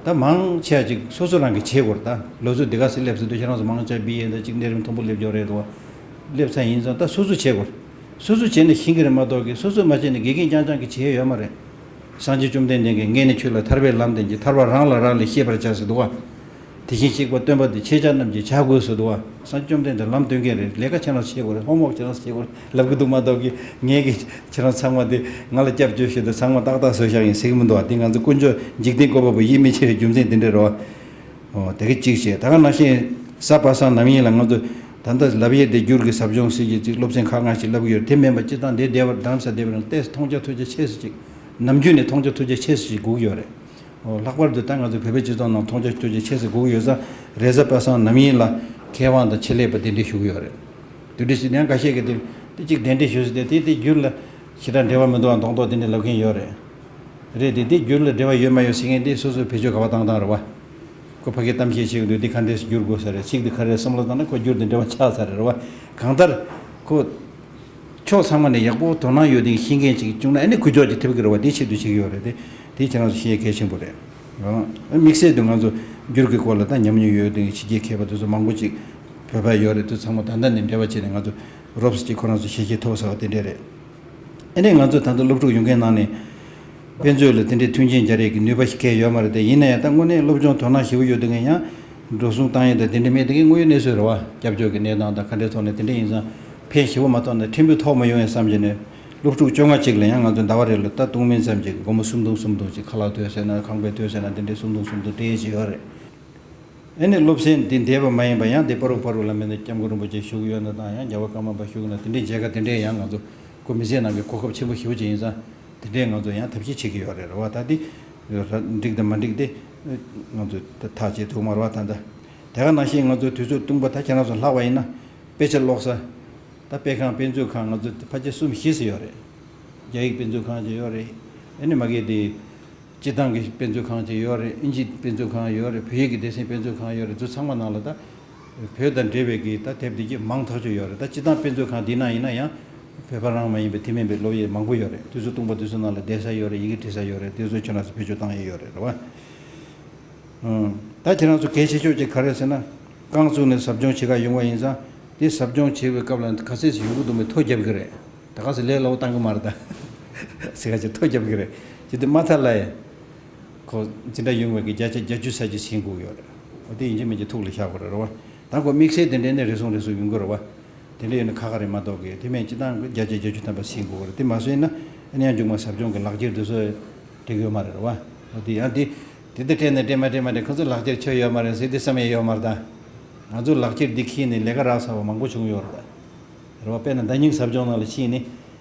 ད་མང་ཆེ་བ་ཅིག་སོ་སོ་རང་གིས་བྱེད་དགོས་རེད་ད། ལོ་ཚོད་འདི་ག་ཚོད་སླེབས་ཟེར་དུས་ཁྱེད་རང་ཚོ་མང་ཆེ་བ་བི་ཨེ་ད་ཅིག་གནས་རིམ་མཐོན་པོ་སླེབས་ཀྱི་ཡོད་རེད་དོ། སླེབས་ཚར་ཡིན་ཙང་ད་སོ་སོ་བྱེད་དགོས་རེད། སོ་སོ་བྱས་ནས་ཤེས་ཀྱི་རེད་མ་གཏོགས་གི། སོ་སོ་མ་བྱས་ནས་དགེ་རྒན་རྐྱང་རྐྱང་གིས་བྱེད་ཡ་ཡོད་མ་རེད། སངས་རྒྱས་བཅོམ་ལྡན་འདས་ཀྱིས་ངས་ནི་ཁྱོད་ལ་ཐར་པའི་ལམ་སྟོན་གྱི། ཐར་པ་རང་ལ་རག་ལས་ཤེས་པར་བྱ་ཟེར་འདུག་བ། དེ་བཞིན་གཤེགས་པ་སྟོན་པ་འདི་ཁྱེད་ཅག་རྣམས་ཀྱིས་བྱ་དགོས་ཟེར་འདུག་བ། སངས་རྒྱས་བཅོམ་ལྡན་འདས་ལམ་སྟོན་མཁན་རེད། ལས་ཀ་ཁྱེད་རང་ཚོ་བྱེད་དགོས་རེད། ཧོམ་ཝོག་ཁྱེད་རང་ཚོ་བྱེད་དགོས་རེད་ལབ་ཀྱི་འདུག་མ་གཏོགས་ཀྱི། ངས་ཀྱི་ཁྱེད་རང་ཚང་མ་དེ་ང་ལ་སྐྱབས་བཅོལ་ཞེས་དུ་ཚང་མ་ཏག་ཏག་བཟོས་བཞག་ཡིན་ཟེར་གྱི་མི་འདུག་བ། དེ་ང་ཚོ་དཀོན་མཆོག་འཇིག་རྟེན་བཀོད་པ་པོ་ཡིད་མི་ཆེས་པའི་རྒྱུ་མཚན་དེ་འདྲ་རེད་བ། ཨོ་དེ་གི་གཅིག་བྱས། ད་ག་ནང་བཞིན་ས་པ་སངས་ནམ་ཡིན་ལ་ང་ཚོ་ད་ལྟ་ལབ་ཡས་དེ་འགྱུར་གྱི་ཟབ་སྦྱོང་ཟེར་གྱི་གཅིག་སློབ་ཚན་ཁག་ལྔ་ཞིག་ལབ་ཀྱི་ཡོད་རེད། དེ་མིན་པ་སྤྱིར་བཏང་འདིར་བསྡད་པ་རྡ་རམ་ས་བསྡད་པ་རང་ཏོག་ཙམ་མཐོང་རྒྱ་ཐོས་རྒྱ་ཆེ་ས་ཅིག་ནམ་རྒྱུན་ནས་མཐོང་རྒྱ་ཐོས་རྒྱ་ཆེ་ས་ཞིག་དགོས་ཀྱི་ཡོད་རེད། ཨོ་ལྷག་པར་དུ་ད་ང་ཚོ་བོད་པའི་སྤྱི་ཚོགས་ནང་མཐོང་རྒྱ་ཐོས་རྒྱ་ཆེ་ས་དགོས་ཀྱི་ཡོད་ཙང་། རེས་གཟའ་པ་སངས་ནམ་ཡིན་ལ་མཁས་དབང་དང་ཆེད་ལས་པ་གདན་འདྲེན་ཞུ་གི་ཡོད་རེད། དེ་འདྲ་ཞིག་ཡང་འགའ་ཤས་ཀྱིས་དེ་དེ་གཅིག་གདན་འདྲེན་ཞུ་ཟེར་ཏེ་དེ་དེ་བསྒྱུར་ལ་ཞེ་དྲག་འབྲེལ་བ་མི་འདུག་ཨ་མདོག་མདོག་དེ་འདྲ་ལབ་མཁན་ཡོད་རེད། རེད་དེ་དེ་བསྒྱུར་ལ་འབྲེལ་བ་ཡོད་མ་ཡོད་ཟེར་མཁན་དེ་སོ་སོའི་བེད་སྤྱོད་ག་བ་བཏང་བཏང་རེད་བ། ཁོ་ཕ་གིར་གཏམ་བཤད་བྱེད་ཀྱི་འདུག་འདི་ག་འདྲས་སེ་བསྒྱུར་དགོས་ས་རེད། ཚིག་འདི་ག་རེ་བསམ་བློ་བཏང་ན་ཁོ་བསྒྱུར་དེ་འབྲེལ་བ་ཆགས་ཚར་རེད་རེད་བ། གང་ལྟར་ཁོ་ཕྱོགས་ཚང་མ་ནས་ཡག་པོ་དོ་སྣང་ཡོད་དེ་ཤེས་མཁན་ཅིག་བྱུང་ན་ཨ་ནི་ཁོ་ཕྱོགས་ཀྱི་ཐེབས་ཀྱི་རེད་བ། དེ་ཆེད་དུ་བྱེད་ཀྱི་ཡོད་རེད་དེ། དེ་ཁྱེད་རང་ཚོ་ཤེས་ཡ་གལ་ཆེན་པོ་རེད། ཨང་། དམིགས་བསལ་དུ་ང་ཚོ་འགྱུར་གྱི་སྐོར་ལ་ད་ཉམས་མྱོང་ཡོད་དེ་ཕྱི་རྒྱལ་མཁས་པ་དེ་ཚོ་མང་པོ་ཅིག་བོད་པ་ཡོད་རེད། དེ་ཚང་མ་ད་ལྟ་ནས་འབྲེལ་བ་བྱས་ནས་ང་ཚོ་རོབ་ཙམ་ཅིག་ཁོ་རང་ཚོ་ཤེས་བྱེད་ཐོབ་ཟེར་བ་དེ་འདྲས་རེད། ཨ་ནི་ང་ཚོ་ད་ལྟ་སློབ་ཕྲུག་ཡོང་མཁན་ནང་ནས་དཔེ་མཛོད་ལ་དེ་འདྲའི་མཐུན་རྐྱེན་སྦྱར་ཡས་ཀྱི་ནུས་པ་ཞིག་གང་ཡང་ཡོད་མ་རེད་དེ། ཡིན་ན་ཡང་ད་དངོས་གནས་སློབ་སྦྱོང་དོ་སྣང་ཞེ་པོ་ཡོད་དེ་ངས་ཡང་འགྲོ་སོང་བཏང་ཡས་དང་དེ་འདྲ་མེད་དེ་ངས་དངོས་ཡོད་གནས་ཚུལ་རེད་བ། སྐྱབས་བཅོལ་གྱི་གནས་སྟངས་དང་ག་འདྲའི་ཐོག་ནས་དེ་འདྲ་ཡིན་ཙང་ཕན་ཞེ་པོ་མ་ཐོགས་ན་ཕྲན་བུ་ཐོགས་མ་ཡོང་ཡས་བསམ་གྱི་ནས། སློབ་ཕྲུག་བཅོ་ལྔ་ཅིག་ལ་ཡང་ང་ཚོ་ཟླ་བ་རེ་ལ་ད་སྟོང་མིན་ཙམ་ཅིག་སྒོར་མོ་སུམ་སྟོང་སུམ་སྟོང་ཅིག་ཁ་ལག་ཐོག་ཟེར་ན་ཁང་པའི་ཐོག་ཟེར་ན་དེ་འདྲའི་སུམ་སྟོང་སུམ་སྟོང་སྤྲད་ཀྱི་ཡོད་རེད། ཨ་ནི་སློབ་ཚན་འདི་འདས་པ་མ་ཡིན་པ་ཡང་དེ་བར་དུ་བར་དུ་ལ་མེད་ན་སྐྱབས་མགོན་རིན་པོ་ཆེ་བཞུགས་ཡོད་ན་དང་ཡང་རྒྱལ་བ་ཀརྨ་པ་བཞུགས་ན་དེ་འདྲའི་མཇལ་ཁ་དེ་འདྲའི་ཡང་ང་ཚོ་ཁོ་མི་ཚེ་ནང་གི་གོ་སྐབས་ཆེན་པོ་ཞེ་པོ་ཅིག་ཡིན་ཙང་དེ་འདྲའི་ང་ཚོ་ཡང་ཐབས་ཤེས་བྱེད་ཀྱི་ཡོད་རེད་རེད་བ། ད་འདི་འགྲིག་དང་མ་འགྲིག་དེ་ང་ཚོ་ཐག་བཅད་ཐུབ་མ་རེད་བ། ད་ད་དེ་ག་ནང་བཞིན་ང་ཚོ་དུས་ཚོད་སྟོང་པ་ད་ཁྱེད་རང་ཚོ་ལྷག་པ་ཡིན་ན་དཔེ་ཆ་ཀློག་ས་ད་དཔེ་ཁང་དཔེ་མཛོད་ཁང་ང་ཚོ་ཕལ་ཆེར་གསུམ་བཞི་ཙམ་ཡོད་རེད། རྒྱ་ཡིག་དཔེ་མཛོད་ཁང་ཅིག་ཡོད་རེད། ཨ་ནི་མ་གི་དེ། སྤྱིར་བཏང་གི་དཔེ་མཛོད་ཁང་ཅིག་ཡོད་རེད། ཨིན་ཇི་དཔེ་མཛོད་ཁང་ཡོད་རེད། བོད་ཡིག་གི་སྡེ་ཚན་དཔེ་མཛོད་ཁང་ཡོད་རེད། དེ་ཚང་མ་ནང་ལ་ད་བོད་དང་འབྲེལ་བའི་གི་ད་དེབ་འདི་གི་མང་ཐག་ཆོད་ཡོད་རེད། ད་སྤྱིར་བཏང་དཔེ་མཛོད་ཁང་འདི་ནང་ཡིན་ན་ཡང་བོད་པ་རང་མ་ཡིན་པའི་དེ་མིན་པའི་སློབ་ཡས་མང་པོ་ཡོད་རེད། དུས་ཚོད་སྟོང་པ་དུས་ཚོད་ནང་ལ་བསྡད་ས་ཡོད་རེད། ཡི་གེ་འབྲི་ས་ཡོད་རེད། དེ་ཚོ་ཁྱོད་རང་ཚོ་བེད་སྤྱོད་བཏང་ཡས་ཡོད་རེད། རེད་བ། ཨང་། ད་ཁྱེད་རང་ཚོ་གལ་ཆེ་ཤོས་ཅིག་ག་རེ་ཟེར་ན། རྐང་བཙུགས་ནས་ཟབ་སྦྱོང་བྱེད་ག་ཡོང་བ་ཡིན་ཙང་། དེ་ཟབ་སྦྱོང་བྱེད་པའི་སྐབས་ལ་ག་ཚད་ཅིག་ཡོང་གི་འདུག་མེད་ཐོ་རྒྱབ་གི་རེད། ད་ག་ཚོད་ལས་སླ་པོ་བཏང་གི་མ་རེད་ད། ཟེར་ག་ཅིག་ཐོ་རྒྱབ་གི་རེད། ཅི་སྟེ་མ་མཐའ་ལ་ཡ། ཁོ་འཛིན་གྲྭ་ཡོང་བའི་གི་བརྒྱ་ཆ་བརྒྱད་ཅུ་ཙམ་ཅིག་ཟིན་དགོས་ཡོད་རེད། འོ་དེ་ཡིན་གཅིག་མིན་གཅིག་ཐུགས་ལ་བཞག་དགོས་རེད། རེད་བ། ད་ཁོ་དམིགས་བསལ་དེ་འདྲས་ནས་རེ་ཟུང་རེ་ཟུང་ཡོང་གི་རེད་བ། དེ་འདྲས་ཡོད་ན་ཁག་ཁག་རེད་མ་གཏོགས་གི་དེ་མིན་སྤྱིར་བཏང་གི་བརྒྱ་ཆ་བརྒྱད་ཅུ་ཐམ་པ་ཟིན་དགོས་རེད། དེ་མ་ཟིན་ན་ཨ་ནི་ཡང་མཇུག་མ་ཟབ་སྦྱོང་གི་ལག་འཁྱེར་དེ་ཚོ་འགྲིག་ཡོད་མ་རེད། རེད་བ། འོ་དེ་ཡང་དེ་དེ་འདྲ་སྤྲད་ནས་སྤྲད་མ་སྤྲད་མ་སྤྲད་ཁོ་ཚོ་ལག་འཁྱེར་ཁྱོན་ཡོད་མ་རེད་ཟེར་དེ་བསམ་ཡས་ཡོད་མ་རེད་ད། ང་ཚོ་ལག་འཁྱེར་འདི་འཁྱེར་ནས་ལས་ཀ་རག་ཚར་བ་མང་པོ་བྱུང་ཡོད་རེད་ད། རེད་བ། དཔེར་ན་ཟླ་ཉིན་ཟབ་སྦྱོང་ནང་ལ་ཕྱིན་ནས།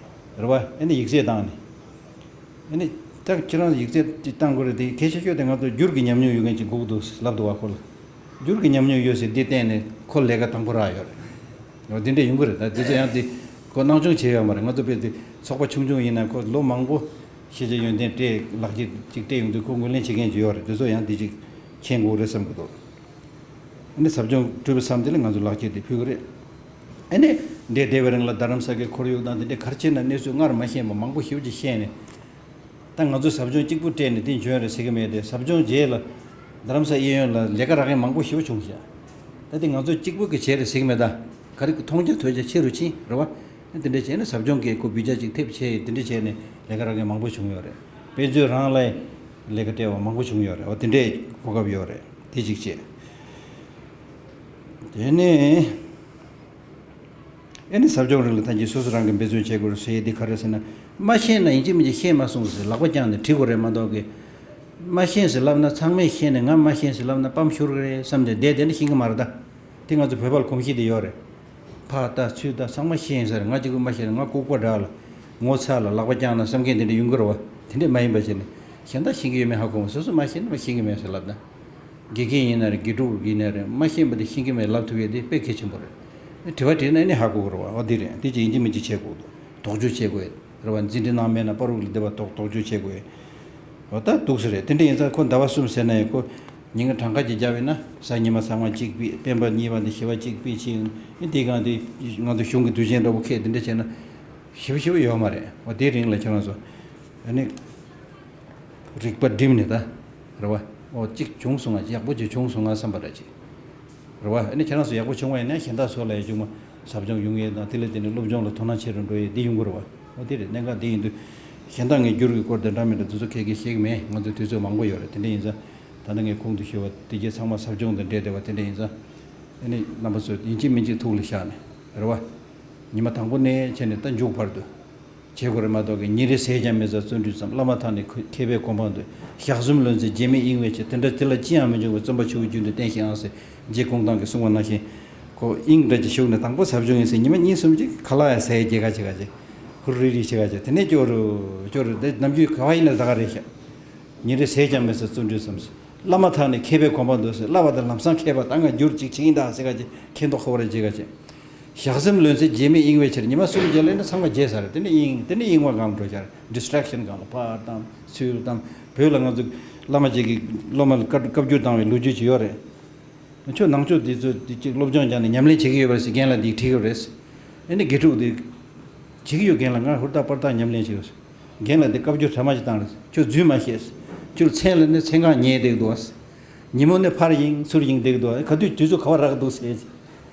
རེད་བ། ཨ་ནི་ཡིག་ཚད་བཏང་ནས། ཨ་ནི། ད་ཁྱེད་རང་ཡིག་ཚད་ཅིག་བཏང་དགོས་རེད་དེ་གལ་ཆེ་ཤོས་དེ་ང་ཚོ་འགྱུར་གྱི་ཉམས་མྱོང་ཡོད་མཁན་ཅིག་དགོས་ཀྱི་འདུག་ལབ་འདུག་བ་ཁོ་ལ། འགྱུར་གྱི་ཉམས་མྱོང་ཡོད་ཟེར་འདི་བསྟན་ནས་ཁོ་ལས་ཀ་དང་པོ་རག་ཡོད་རེད། འོ་འདི་འདྲས་ཡོང་གི་རེད། ད་འདི་ཚོ་ཡང་དེ་ཁོ་སྣང་ཆུང་བྱས་ཡོད་མ་རེད། ང་ཚོ་དཔེ་དེ་ཚོགས་པ་ཆུང་ཆུང་ཡིན་ན་ཁོ་ལོ་མང་པོ་ཤེས་བྱ་ཡོན་ཏན་སྤྲད་ལག་འཁྱེར་ཅིག་སྤྲད་ཡོང་དུས་ཁོ་ངོས་ལེན་བྱེད་མཁན་ཅིག་ཡོད་རེད། དེ་ཚོ་ཡང་འདི་ཅིག་མཁྱེན་དགོས་རེད་བསམ་གྱི་འདུག་ཨ་ནི་ཟབ་སྦྱོང་གྲུབ་པའི་མཚམས་དེ་ལ་ང་ཚོ་ལག་འཁྱེར་དེ་ཕུལ་གི་རེད། ཨ་ནི་འདིར་བསྡད་པའི་རིང་ལ་རྡ་རམ་ས་གི་ཁོར་ཡུག་དང་དེ་འདྲའི་ག་རེ་བྱས་ན་གནས་ཚུལ་སྔར་མ་ཤེས་པ་མང་པོ་ཞེ་པོ་ཅིག་ཤེས་ནས། ད་ང་ཚོས་ཟབ་སྦྱོང་གཅིག་པུ་སྤྲད་ནས་དེ་འཇོན་རེད་ཟེར་གི་མེད་དེ། ཟབ་སྦྱོང་རྗེས་ལ་རྡ་རམ་ས་གཡས་གཡོན་ལ་ལས་ཀ་རག་མཁན་མང་པོ་ཞེ་པོ་བྱུང་ཤག་ད་དེ་ང་ཚོས་གཅིག་པུ་གིས་བྱས་རེད་ཟེར་གི་མེད་ད། ག་རེ་མཐོང་རྒྱ་ཐོས་རྒྱ་ཆེ་རུ་ཕྱིན་རེད་བ། དེ་འདྲ་བྱས་ནས་ཟབ་སྦྱོང་གི་ཁོ་བུ་ཆ་གཅིག་ཐེབས་ཆེ་དེ་འདྲ་བྱས་ནས་ལས་ཀ་རག་མཁན་མང་པོ་བྱུང་ཡོད་རེད། དཔེ་མཛོད་རང་ལ་ལས་ཀ་སྤྲད་པ་མང་པོ་བྱུང་ཡོད་རེད། འོ་དེ་འདྲའི་གོ་སྐབས་ཡོད་རེད། དེ་གཅིག་བྱས། དེ་ནས། ཨེ་ནི་ཟབ་སྦྱོང་རིགས་ལ་ཐམས་ཅད་སོ་སོ་རང་གིས་འབད་བརྩོན་བྱེད་དགོས་རེད་ཟེར་ཡས་འདི་ག་རེ་ཟེར་ན། མ་ཤེས་ན་ཡིན་གཅིག་མིན་གཅིག་ཤེས་མ་སོང་ཟེར་ལག་པ་བརྐྱངས་ནས་དྲི་དགོས་རེད་མ་གཏོགས་གི། མ་ཤེས་ཟེར་ལབ་ན་ཚང་མས་ཤེས་ནས་ང་མ་ཤེས་ཟེར་ལབ་ན་སྤམ་ཤོར་གི་རེད་བསམ་སྟེ་བསྡད་བསྡད་ན་ཤེས་གི་མ་རེད་ད། དེ་ང་ཚོ་བོད་པ་ལ་གོམས་གཤིས་དེ་ཡོད་རེད། ཕར་ལྟ་ཚུར་ལྟ་ཚང་མ་ཤེས་ཡིན་ས་རེད། ང་གཅིག་པུ་མ་ཤེས་ན་ང་ལྐུགས་པ་འདྲ་ལ། ངོ་ཚ་ལ་ལག་པ་བརྐྱངས་ན་བསམ་མཁན་དེ་འདྲ་ཡོང་གི་རེད་བ། དེ་འདྲས་མ་ཡིན་པ་བྱས་ནས་གཞན་དག་ཤེས་ཀྱི་ཡོད་མེད་ཧ་གོ་མ། སོ་སོ་མ་ཤེས་ན་མ་ཤེས་ཀྱི་མེད་ཟེར་ལབ་ན། དགེ་རྒན་ཡིན་ན་རེད། དགེ་ཕྲུག་ཡིན་ན་རེད། མ་ཤེས་པ་དེ་ཤེས་ཀྱི་མེད་ལབ་ཐུབ་ཡས་དེ་དཔེ་གལ་ཆེན་པོ་རེད། དྲི་བ་དྲིས་ན་ཨ་ནི་ཧ་གོ་གི་རེད་བ། འོ་དེ་རེད། དེ་ཅི་ཡིན་གཅིག་མིན་གཅིག་བྱེད་དགོས་འདུག་དོགས་གཅོད་བྱེད་དགོས་རེད་བ། འཛིན་གྲྭའི་ནང་མེད་ན་པ་རུག་ལ་བསྡད་པ་དོགས་དོགས་གཅོད་བྱེད་དགོས། འོ་ད་འདུག་སེ་རེད། དེ་འདྲ་ཡིན་ཙང་ཁོ་ཟླ་བ་གསུམ་ཟེར་ན་ཡང་ཁོ་ཉིན་གྲངས་ཀ་ཅིག་བརྒྱབ་ཡིན་ན་གཟའ་ཉི་མ་ཚང་མ་གཅིག་ཕུད། སྤེན་པ་གཉིས་པ་འདི་བཞི་པ་གཅིག་ཕུད་ཕྱིན། ཨ་དེའི་སྒང་དེ་ང་ཚོ་གཞུང་གི་དུས་ཆེན་འདྲ་པོ་ཁེལ་དེ་འདྲ་བྱས་ན་ཞེ་པོ་ཞེ་པོ་ཡོད་མ་རེད། འོ་དེའི་རིང་ལ་ཁྱེད་རང་ཚོ་ཨ་ནི། རིག་པ་བསྒྲིམས་ནས་ད། རེད་བ། ཨོ་གཅིག་བྱུང་སོང་ང་། ཡག་པོ་ཅིག་བྱུང་སོང་ང་བསམ་པ་འདྲ་ཅིག་རེད་བ། ཨ་ནི་ཁྱེད་རང་ཚོ་ཡག་པོ་བྱུང་བ་ཡིན་ན་གཞན་དག་ཚོ་ལ་ཡང་ཅུང་མ་ཟབ་སྦྱོང་ཡོང་ཡས་དང་དེ་ལ་བརྟེན་ནས་སློབ་སྦྱོང་ལ་དོ་སྣང་ཆེ་རུ་འགྲོ་ཡས་འདི་ཡོང་གི་རེད་བ། ཨོ་དེ་རེད། གནད་འགག་འདི་ཡིན་དུས་གཞན་དག་ངས་འགྱུར་གྱི་སྐོར་དེ་འདྲ་མི་འདྲ་དེ་ཚོ་ཁྱེད་ཀྱིས་ཤེས་ཀྱི་མེད། ང་ཚོ་དུས་ཚོད་མང་པོ་ཡོད་རེད། དེ་འདྲ་ཡིན་ཙང་ ད་ནི་ངས་གོང་དུ་ཞུས་པ་དེ་གྱད་ཚང་མ་ཟབ་སྦྱོང་དང་འབྲེལ་བསྡད་པ་དེ་འདྲ་ཡིན་ཙང་། ཨ་ནི་རྣམ་པ་ཚོས་ཡིན་གཅིག་མིན་གཅིག་ཐུགས་ལ་བཞག་ནས་རེད་བ། ཉི་མ་དང་པོ་ནས་བྱས་ནས་ད་མཇུག་བར་དུ་བྱེད་དགོས་རེད་མ་གཏོགས་ཀྱི། ཉིན་རེ་ཟས་ཀྱང་མི་ཟ་བརྩོན་འགྲུས་བརྩམས། བླ་མ་དང་ནི་མཁས་པའི་གོ་འཕང་འདོད། ཞག་གསུམ་ལོན་ཚེ་རྗེ་མི་གཡེང་བའི་ཕྱིར། དེ་འདྲ་དེ་ལ་ཅི་ཡང་མི་འབྱུང་བའི། བརྩོན་པ་ཆུ་བོའི་རྒྱུན་དུ་བསྟེན་ཞིག་ཨང་ཟེར། རྗེ་གུང་ཐང་གིས་གསུངས་པ་ནང་བཞིན། ཁོ་དབྱིངས་འདྲ་ཅིག་ཞུགས་ནས་དང་པོ་ཟབ་སྦྱོང་ཡིན་ཟེར། ཉི་མ་གཉིས་གསུམ་ཅིག་ཁ་ལག་ཡང་ཟས་རྒྱག་ག་བྱེད་ག་བྱེད། ཧུར་རིག་རིག་བྱེད་ག་བྱེད། དེ་ནས་སྐྱོ་རུ་སྐྱོ་རུ་དེ་ནམ་རྒྱུན་ག་བ་ཡིན་ན་ད་ག་རེད་ཤག་ཉིན་རེ་ཟས་ཀྱང་མི་ཟ་བརྩོན་འགྲུས་བརྩམས་ཟེར། བླ་མ་དང་ནི་མཁས་པའི་གོ་འཕང་འདོད་ཟེར། བསླབ་པ་དང་ལམ་སང་མཁས་པ་ད་ང་འགྱུར་ཅིག་བྱེད་ཀྱིན་གདའ་ཟེར་ག་བྱེད། མཁྱེན་རྟོགས་ཁོ་བར་བྱེད་ག་བྱེད། ཞག་གསུམ་ལོན་ཚེ་རྗེ་མི་གཡེང་བའི་ཕྱིར། ཉི་མ་གསུམ་རྗེས་ལ་ནི་ཚང་མ་བརྗེད་ཚར། དེ་ནས་གཡེང་། དེ་ནས་གཡེང་བ་སྒང་ལ་འགྲོ་ཤར། ཌིས་ཊེག་ཤན་སྒང་ལ། པར་བཏང་། ཚུར་བཏང་། བོད་ལ་ང་ཚོ་བླ་མ་ཅིག་གིས་སློབ་མ་ལ་བཀའ་བཀའ་བཀྱོན་བཏང་བའི་ལོ་རྒྱུས་ཅིག་ཡོད་རེད། ཁྱོད་ནང་ཆོས་འདི་ཚོ་འདི་གཅིག་སློབ་སྦྱོང་སྦྱངས་ནས་ཉམས་ལེན་བྱེད་ཀྱི་ཡོད་པ་རེད་ཟེར། རྒན་ལགས་འདིས་དྲིས་ཡོད་རེད། ཨ་ནི་དགེ་ཕྲུག་འདི་བྱེད་ཀྱི་ཡོད། རྒན་ལགས་ང་ཧུར་ཐག་པར་ཐག་ཉམས་ལེན་བྱེད་ཡོད། རྒན་ལགས་འདི་བཀའ་བཀྱོན་གྲ་མ་ཞིག་བཏང་རེད། ཁྱོད་རྫུན་མ་བཤད། ཁྱོད་མཚན་ལ་ནི་མཚན་གང་ཉལ་བསྡད་འདུག་ཨ། ཉིན་མོ་ནི་ཕར་གཡེང་ཚུར་གཡེང་བསྡད་འདུག་ཨ། ག་དུས་དུས་ཚོད་ག་བ་རག་འདུག་ཟེར།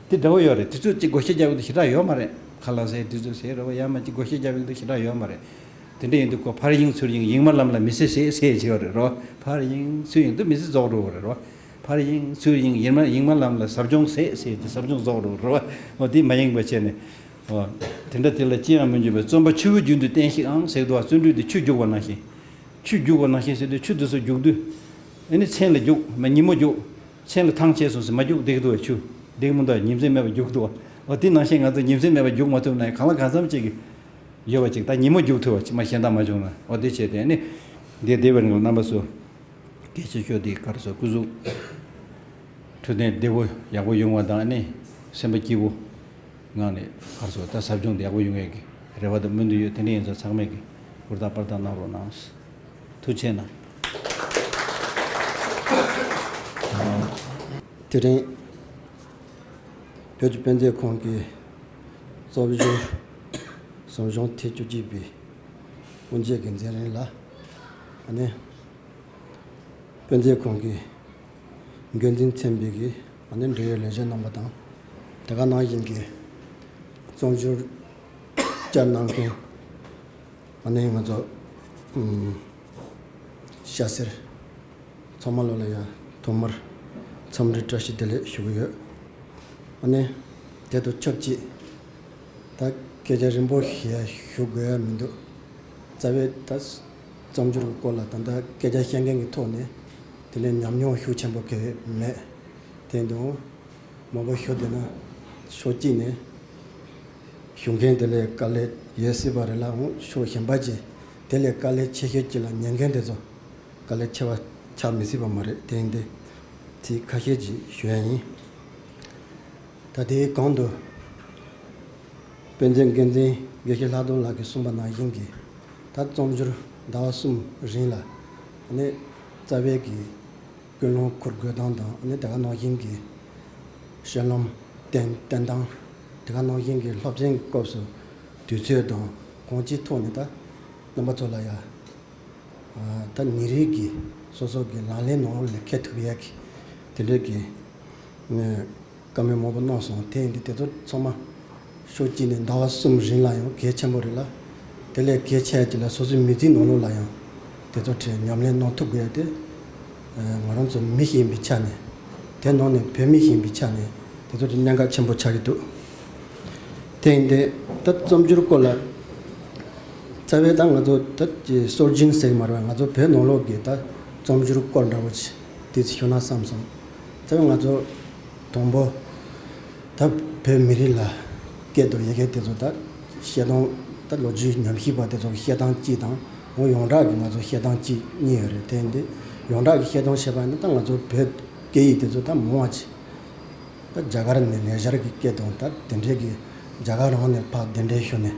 དེ་འདྲ་བོ་ཡོད་རེད། དུས་ཚོད་གཅིག་བགོ་བཤའ་རྒྱག་གི་འདུག་ཞེ་དྲག་ཡོད་མ་རེད། ཁ་ལག་ཟས་དུས་ཚོད་ཟས་རེད་བ། ཡང་མ་གཅིག་བགོ་བཤའ་རྒྱག་གི་འདུག་ཞེ་དྲག་ཡོད་མ་རེད། དེ་འདྲ་ཡིན་དུས་ཁོ་ཕར་གཡེང་ཚུར་གཡེང་། གཡེང་མ་ལམ་ལ་མི་ཚེ་ཟད་ཟེར་བྱས་པ་རེད་རོ། ཕར་གཡེང་ཚུར་གཡེང་དུས་མི་ཚེ་རྫོགས་འགྲོ་བ་རེད་རོ། ཕར་གཡེང་ཚུར་གཡེང་། གཡེང་མ་གཡེང་མ་ལམ་ལ་ཟབ་སྦྱོང་ཟད་ཟེར་དུས་ཟབ་སྦྱོང་རྫོགས་འགྲོ་བ་རེད་བ། འོ་དེ་མ་ཡེངས་པ་བྱས་ནས། འོ། དེ་འདྲ་དེ་ལ་ཅི་ཡང་མི་འབྱུང་བའི། བརྩོན་པ་ཆུ་བོའི་རྒྱུན་དུ་བསྟེན་ཞིག་ཨང་ཟེར་འདུག་བ། བརྩོན་འགྲུས་དེ་ཆུ་རྒྱུག་པ་ནང་བཞིན། ཆུ་རྒྱུག་པ་ནང་བཞིན་ཟེར་དུས་ཆུ་དེ་ཚོ་རྒྱུག་དུས། ཨ་ནི་མཚན་ལ་རྒྱུག་མ། ཉིན་མོ་རྒྱུག་མཚན་ལ་ཐང་ཆད་སོང་ཟེར་མ་རྒྱུག་བསྡད་ཀྱི་འདུག་བ། ཆུ་བསྡད་ཀྱི་མི་འདུག་ཉིན་མཚན་མེད་པར་རྒྱུག་འདུག་བ། འོ་དེ་ནང་བཞིན་ང་ཚོ་ཉིན་མཚན་མེད་པར་རྒྱུག་མ་ཐུབ་ན་ཡང་གང་ལ་གང་འཚམ་ཅིག་གི་ཡོད་པ་ཅིག་ད་ཉིན་མོ་རྒྱུག་ཐུབ་པ་ཅིག་མ་གཞན་དག་མ་བྱུང་ན། འོ་དེ་བྱས་ཏེ་ཨ་ནི་འདི་བསྡད་པའི་རིང་ལ་རྣམ་པ་ཚོ་གལ་ཆེ་ཤོས་དེ་ག་རེ་ཟེར། སྐུ་གཟུགས་འཕྲོད་བསྟེན་བདེ་པོ་ཡག་པོ་ཡོང་བ་དང་། ཨ་ནི་སེམས་པ་སྐྱིད་པོ་ངང་ནས་ག་རེ་ཟེར། ད་ཟབ་སྦྱོང་དེ་ཡག་པོ་ཡོང་ཡས་ཀྱི་རེ་བ་དང་སྨོན་འདུན་ཡོད། དེ་འདྲ་ཡིན་ཙང་ཚང་མས་ཀྱི་ཧུར་ཐག་པར་ཐག་གནང་རོགས་གནང་། ཐུགས་རྗེ་གནང་། དེ་རིང་བོད་ཀྱི་དཔེ་མཛོད་ཁང་གི་རྩོམ་སྒྱུར་ཟབ་སྦྱོང་ཐེངས་བཅུ་གཅིག་པའི་དབུ་འབྱེད་ཀྱི་མཛད་རིམ་ལ། ཨ་ནི་དཔེ་མཛོད་ཁང་གི་འགན་འཛིན་ཚན་པའི་གི་ཨ་ནི་འབྲེལ་ཡོད་ལས་བྱེད་རྣམ་པ་དང་། དེ་ག་ནང་བཞིན་གྱི་རྩོམ་སྒྱུར་བསྐྱར་གནང་མཁན། ཨ་ནི་ང་ཚོ་ཨུམ་སྐྱ་སེར་ཚང་མ་ལོ་ལ་ཡང་ཐོག་མར་འཚམས་འདྲི་བཀྲ་ཤིས་བདེ་ལེགས་ཞུ་གི་ཡོད། ཨ་ནི་དེ་དང་ཆབས་ཅིག་ད་སྐད་ཆ་རིང་པོ་ཞིག་ཞུ་དགོས་ཡ་མི་འདུག་རྩ་བའི་ད་རྩོམ་སྒྱུར་གྱི་སྐོར་ལ་ད་ལྟ་སྐད་ཆ་བཤད་མཁན་གྱི་ཐོག་ནས་དེ་ལས་ཉམས་མྱོང་ཤུགས་ཆེན་པོ་གང་ཡང་མེད། དེ་དང་མང་པོ་ཞུ་བསྡད་ན་ཕྱོགས་གཅིག་ནས་ཞུ་མཁན་དེ་ལས་དཀའ་ལས་ཡོད་སྲིད་པ་རེད་ལ། འོང་ཕྱོགས་གཞན་པ་ཅིག་དེ་ལས་དཀའ་ལས་ཆེ་ཤོས་ཅིག་ལ་ཉན་མཁན་དེ་ཚོ་དཀའ་ལས་ཆེ་བ་ཆགས་མི་སྲིད་པ་མ་རེད། དེ་ཡིན་དུས་ཚིག་ཁ་ཤས་ཅིག་ཞུ་ཡ་ཡིན། ད་དེའི་གོང་དུ་དཔེ་མཛོད་འགན་འཛིན་དགེ་བཤེས་ལྷག་རྡོར་ལགས་ཀྱིས་གསུངས་པ་ནང་བཞིན་གྱི་ད་རྩོམ་སྒྱུར་ཟླ་བ་གསུམ་རིང་ལ་ནི་རྩ་བའི་གི་ཀུན་སློང་འཁུར་དགོས་སྟངས་དང་། ཨ་ནི་དེ་ག་ནང་བཞིན་གྱི་སྤྱོད་ལམ་བསྟེན་བསྟེན་སྟངས། དེ་ག་ནང་བཞིན་གྱི་སློབ་ཚན་གྱི་སྐབས་སུ་དུས་ཚོད་དང་གང་ཅིའི་ཐོག་ནས་ད་རྣམ་པ་ཚོ་ལ་ཡ་ཨ་ད་ཉིན་རེའི་གི་སོ་སོ་གི་ལག་ལེན་ནང་ལ་འཁྱེར་ཐུབ་ཡ་གི་དེ་འདྲའི་གི་ཨ་བཀའ་མོལ་མང་པོ་གནང་སོང་། དེ་ཡིན་དུས་དེ་ཚོ་ཚང་མ་ཕྱོགས་གཅིག་ནས་ཟླ་བ་གསུམ་རིང་ལ་ཡང་གལ་ཆེན་པོ་རེད་ལ། དེ་ལས་གལ་ཆེ་ཡ་ཅིག་ལ་སོ་སོའི་མི་ཚེའི་ནང་ལོགས་ལ་ཡང་དེ་ཚོ་གྲས་ཉམས་ལེན་གནང་ཐུབ་དགོས་ཡ་དེ། ཨ་ང་རང་ཚོ་མི་ཞིག་ཡིན་པའི་ཆ་ནས། དེ་ནང་ནས་བོད་མི་ཞིག་ཡིན་པའི་ཆ་ནས་དེ་ཚོ་དེ་གནད་འགག་ཆེན་པོ་ཆགས་ཀྱི་འདུག་དེ་ཡིན་དུས་ད་རྩོམ་སྒྱུར་སྐོར་ལ་རྩ་བའི་ད་ང་ཚོ་ད་ཀྱི་སྲོལ་རྒྱུན་ཟེར་གྱི་མ་རེད་པ། ང་ཚོ་བོད་ནང་ལོགས་ཀྱི་ད་རྩོམ་སྒྱུར་སྐོར་འདྲ་བོ་ཅིག་དེ་ཅིག་ཞུ་ན་བསམ་སོང་། རྩ་བའི་ང་ཚོ་དང་པོ་ད་བོད་མི་རིགས་ལ་སྐད་དང་ཡི་གེ་དེ་ཚོ་ད་བཤད་སྟངས། ད་ལོ་རྒྱུས་ཉམས་ཞིབ་པ་དེ་ཚོ་གི་བཤད་སྟངས་གཅིག་དང་། འོ་ཡོངས་གྲགས་ཀྱི་ང་ཚོ་བཤད་སྟངས་གཅིག་གཉིས་ཡོད་རེད། དེ་ཡིན་དུས་ཡོངས་གྲགས་ཀྱི་བཤད་སྟངས་བཤད་པ་ཡིན་ན་ད་ང་ཚོ་བོད་སྐད་ཡིག་དེ་ཚོ་ད་མང་བ་ཅིག་ད་རྒྱ་གར་ནས་ལེགས་སྦྱར་གྱི་སྐད་དང་། ད་དེ་འདྲའི་གི་རྒྱ་གར་རང་ནས་ཕར་གདན་འདྲེན་ཞུས་ནས།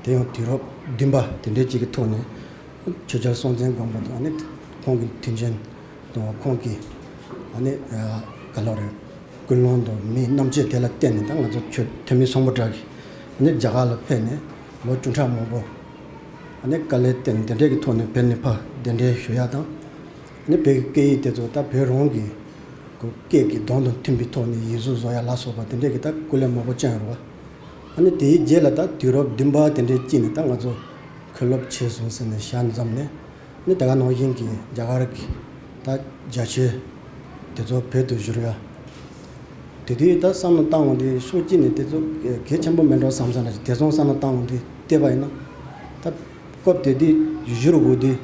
དེ་ཡང་དུས་རབས་བདུན་པ་དེ་འདྲའི་ཅིག་གི་ཐོག་ནས་ཆོས་རྒྱལ་སྲོང་བཙན་སྒམ་པོ་དང་། ཨ་ནི་ཁོང་གི་མཐུན་རྐྱེན་དང་། ཁོང་གི་ཨ་ནི་ཨ་ག་ལོ་རེད། ཀུན་སློང་དང་མིའི་རྣམ་དཔྱོད་དེ་ལ་བརྟེན་ནས་ད་ང་ཚོ་ཆོས་ཐོན་མི་སམ་བྷོ་ཊ་གིས་ཨ་ནི་རྒྱ་གར་ལ་ཕེབས་ནས་ལོ་བཅུ་ཕྲག་མང་པོ་ཨ་ནི་དཀའ་ལས་བརྟེན་དེ་འདྲའི་གི་ཐོག་ནས་བོད་ནས་ཕར་གདན་འདྲེན་ཞུ་ཡ་དང་། ཨ་ནི་བོད་ཀྱི་སྐད་ཡིག་དེ་ཚོ་ད་བོད་རང་གི་ཁོ་སྐད་ཀྱི་གདངས་དང་མཐུན་པའི་ཐོག་ནས་ཡིག་གཟུགས་བཟོ་ཡ་ལ་སོགས་པ་དེ་འདྲའི་གི་ད་སྐུ་ལས་མང་པོ་བསྐྱོན་ཡོད་རེད་པ། ཨ་ནི་དེའི་རྗེས་ལ་ད་དུས་རབས་བདུན་པ་དེ་འདྲའི་དཀྱིལ་ནས་ད་ང་ཚོ་མཁོ་སློབ་བྱས་སོང་ཟེར་ནས་བཞག་མཚམས་ནས། ཨ་ནི་དེ་ག་ནང་བཞིན་གྱི་རྒྱ་གར་གྱི་ ད་རྒྱ་ཆོས་དེ་ཚོ་བོད་དུ་བཞུར་ཡ། དེ་དུས་ད་བསམ་བློ་བཏང་འོང་དུས་ཕྱོགས་གཅིག་ནས་དེ་ཚོ་གལ་ཆེན་པོ་མེད་འགྲོ་བསམ་ས་ན་དེ་ཚོ་བསམ་བློ་བཏང་འོང་དུས་བལྟས་པ་ཡིན་ན། ད་སྐབས་དེ་དུས་བཞུར་འོང་དུས་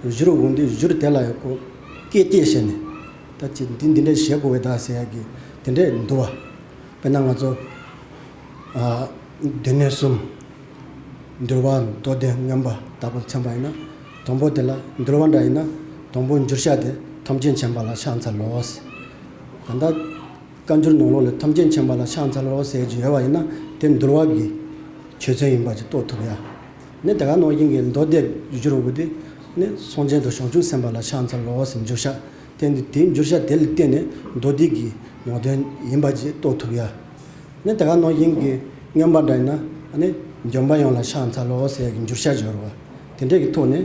བཞུར་འོང་དུས་བཞུར་དེ་ལ་ཡང་ཁོ་སྐད་སྐྱེས་བྱས་ནས། ད་ཅི་འདི་འདི་འདྲས་བྱེད་དགོས་བས་ད་ཟེར་ཡ་གི་དེ་འདྲས་འདུག་བ། དཔེར་ན་ང་ཚོ་ཨ་སྡེ་སྣོད་གསུམ། འདུལ་བ་མདོ་སྡེ་མངོན་པ་ལྟ་བུ་མཚོན་པ་ཡིན་ན། དང་པོ་དེ་ལ་འདུལ་བ་འདྲ་ཡིན་ན། དང་པོ་འགྱུར་ཤ་དེ་ཐམས་ཅད་མཁྱེན་པ་ལ་ཕྱག་འཚལ་ལོ། གང་ལྟར་བཀའ་འགྱུར་ནང་ལོགས་ལ་ཐམས་ཅད་མཁྱེན་པ་ལ་ཕྱག་འཚལ་ལོ་ཟེར་གྱི་ཡོད་པ་ཡིན་ན་དེ་འདུལ་བ་གི་ཆོས་ཚན་ཡིན་པ་ཅིག་རྟོགས་ཐུབ་ཡ། ནི་དེ་ག་ནང་བཞིན་གྱི་མདོ་སྡེ་བསྒྱུར་བ་དེ་ནི་སངས་རྒྱས་དང་བྱང་ཆུབ་སེམས་དཔའ་ལ་ཕྱག་འཚལ་ལོ་ཟེར་འགྱུར་ཤ། དེ་འདི་དེའི་འགྱུར་ཤ་དེ་ལ་བརྟེན་ནས་མདོ་སྡེ་གི་ནང་དོན་ཡིན་པ་ཅིག་རྟོགས་ཐུབ་ཡ། ནི་དེ་ག་ནང་བཞིན་གྱི་མངོན་པ་འདྲ་ཡིན་ན་ནི་འཇམ་པའི་དབྱངས་ལ་ཕྱག་འཚལ་ལོ་ཟེར་གྱི་འགྱུར་ཤ་སྦྱོར་བ། དེ་འདྲས་ཀྱི་ཐོག་ནས་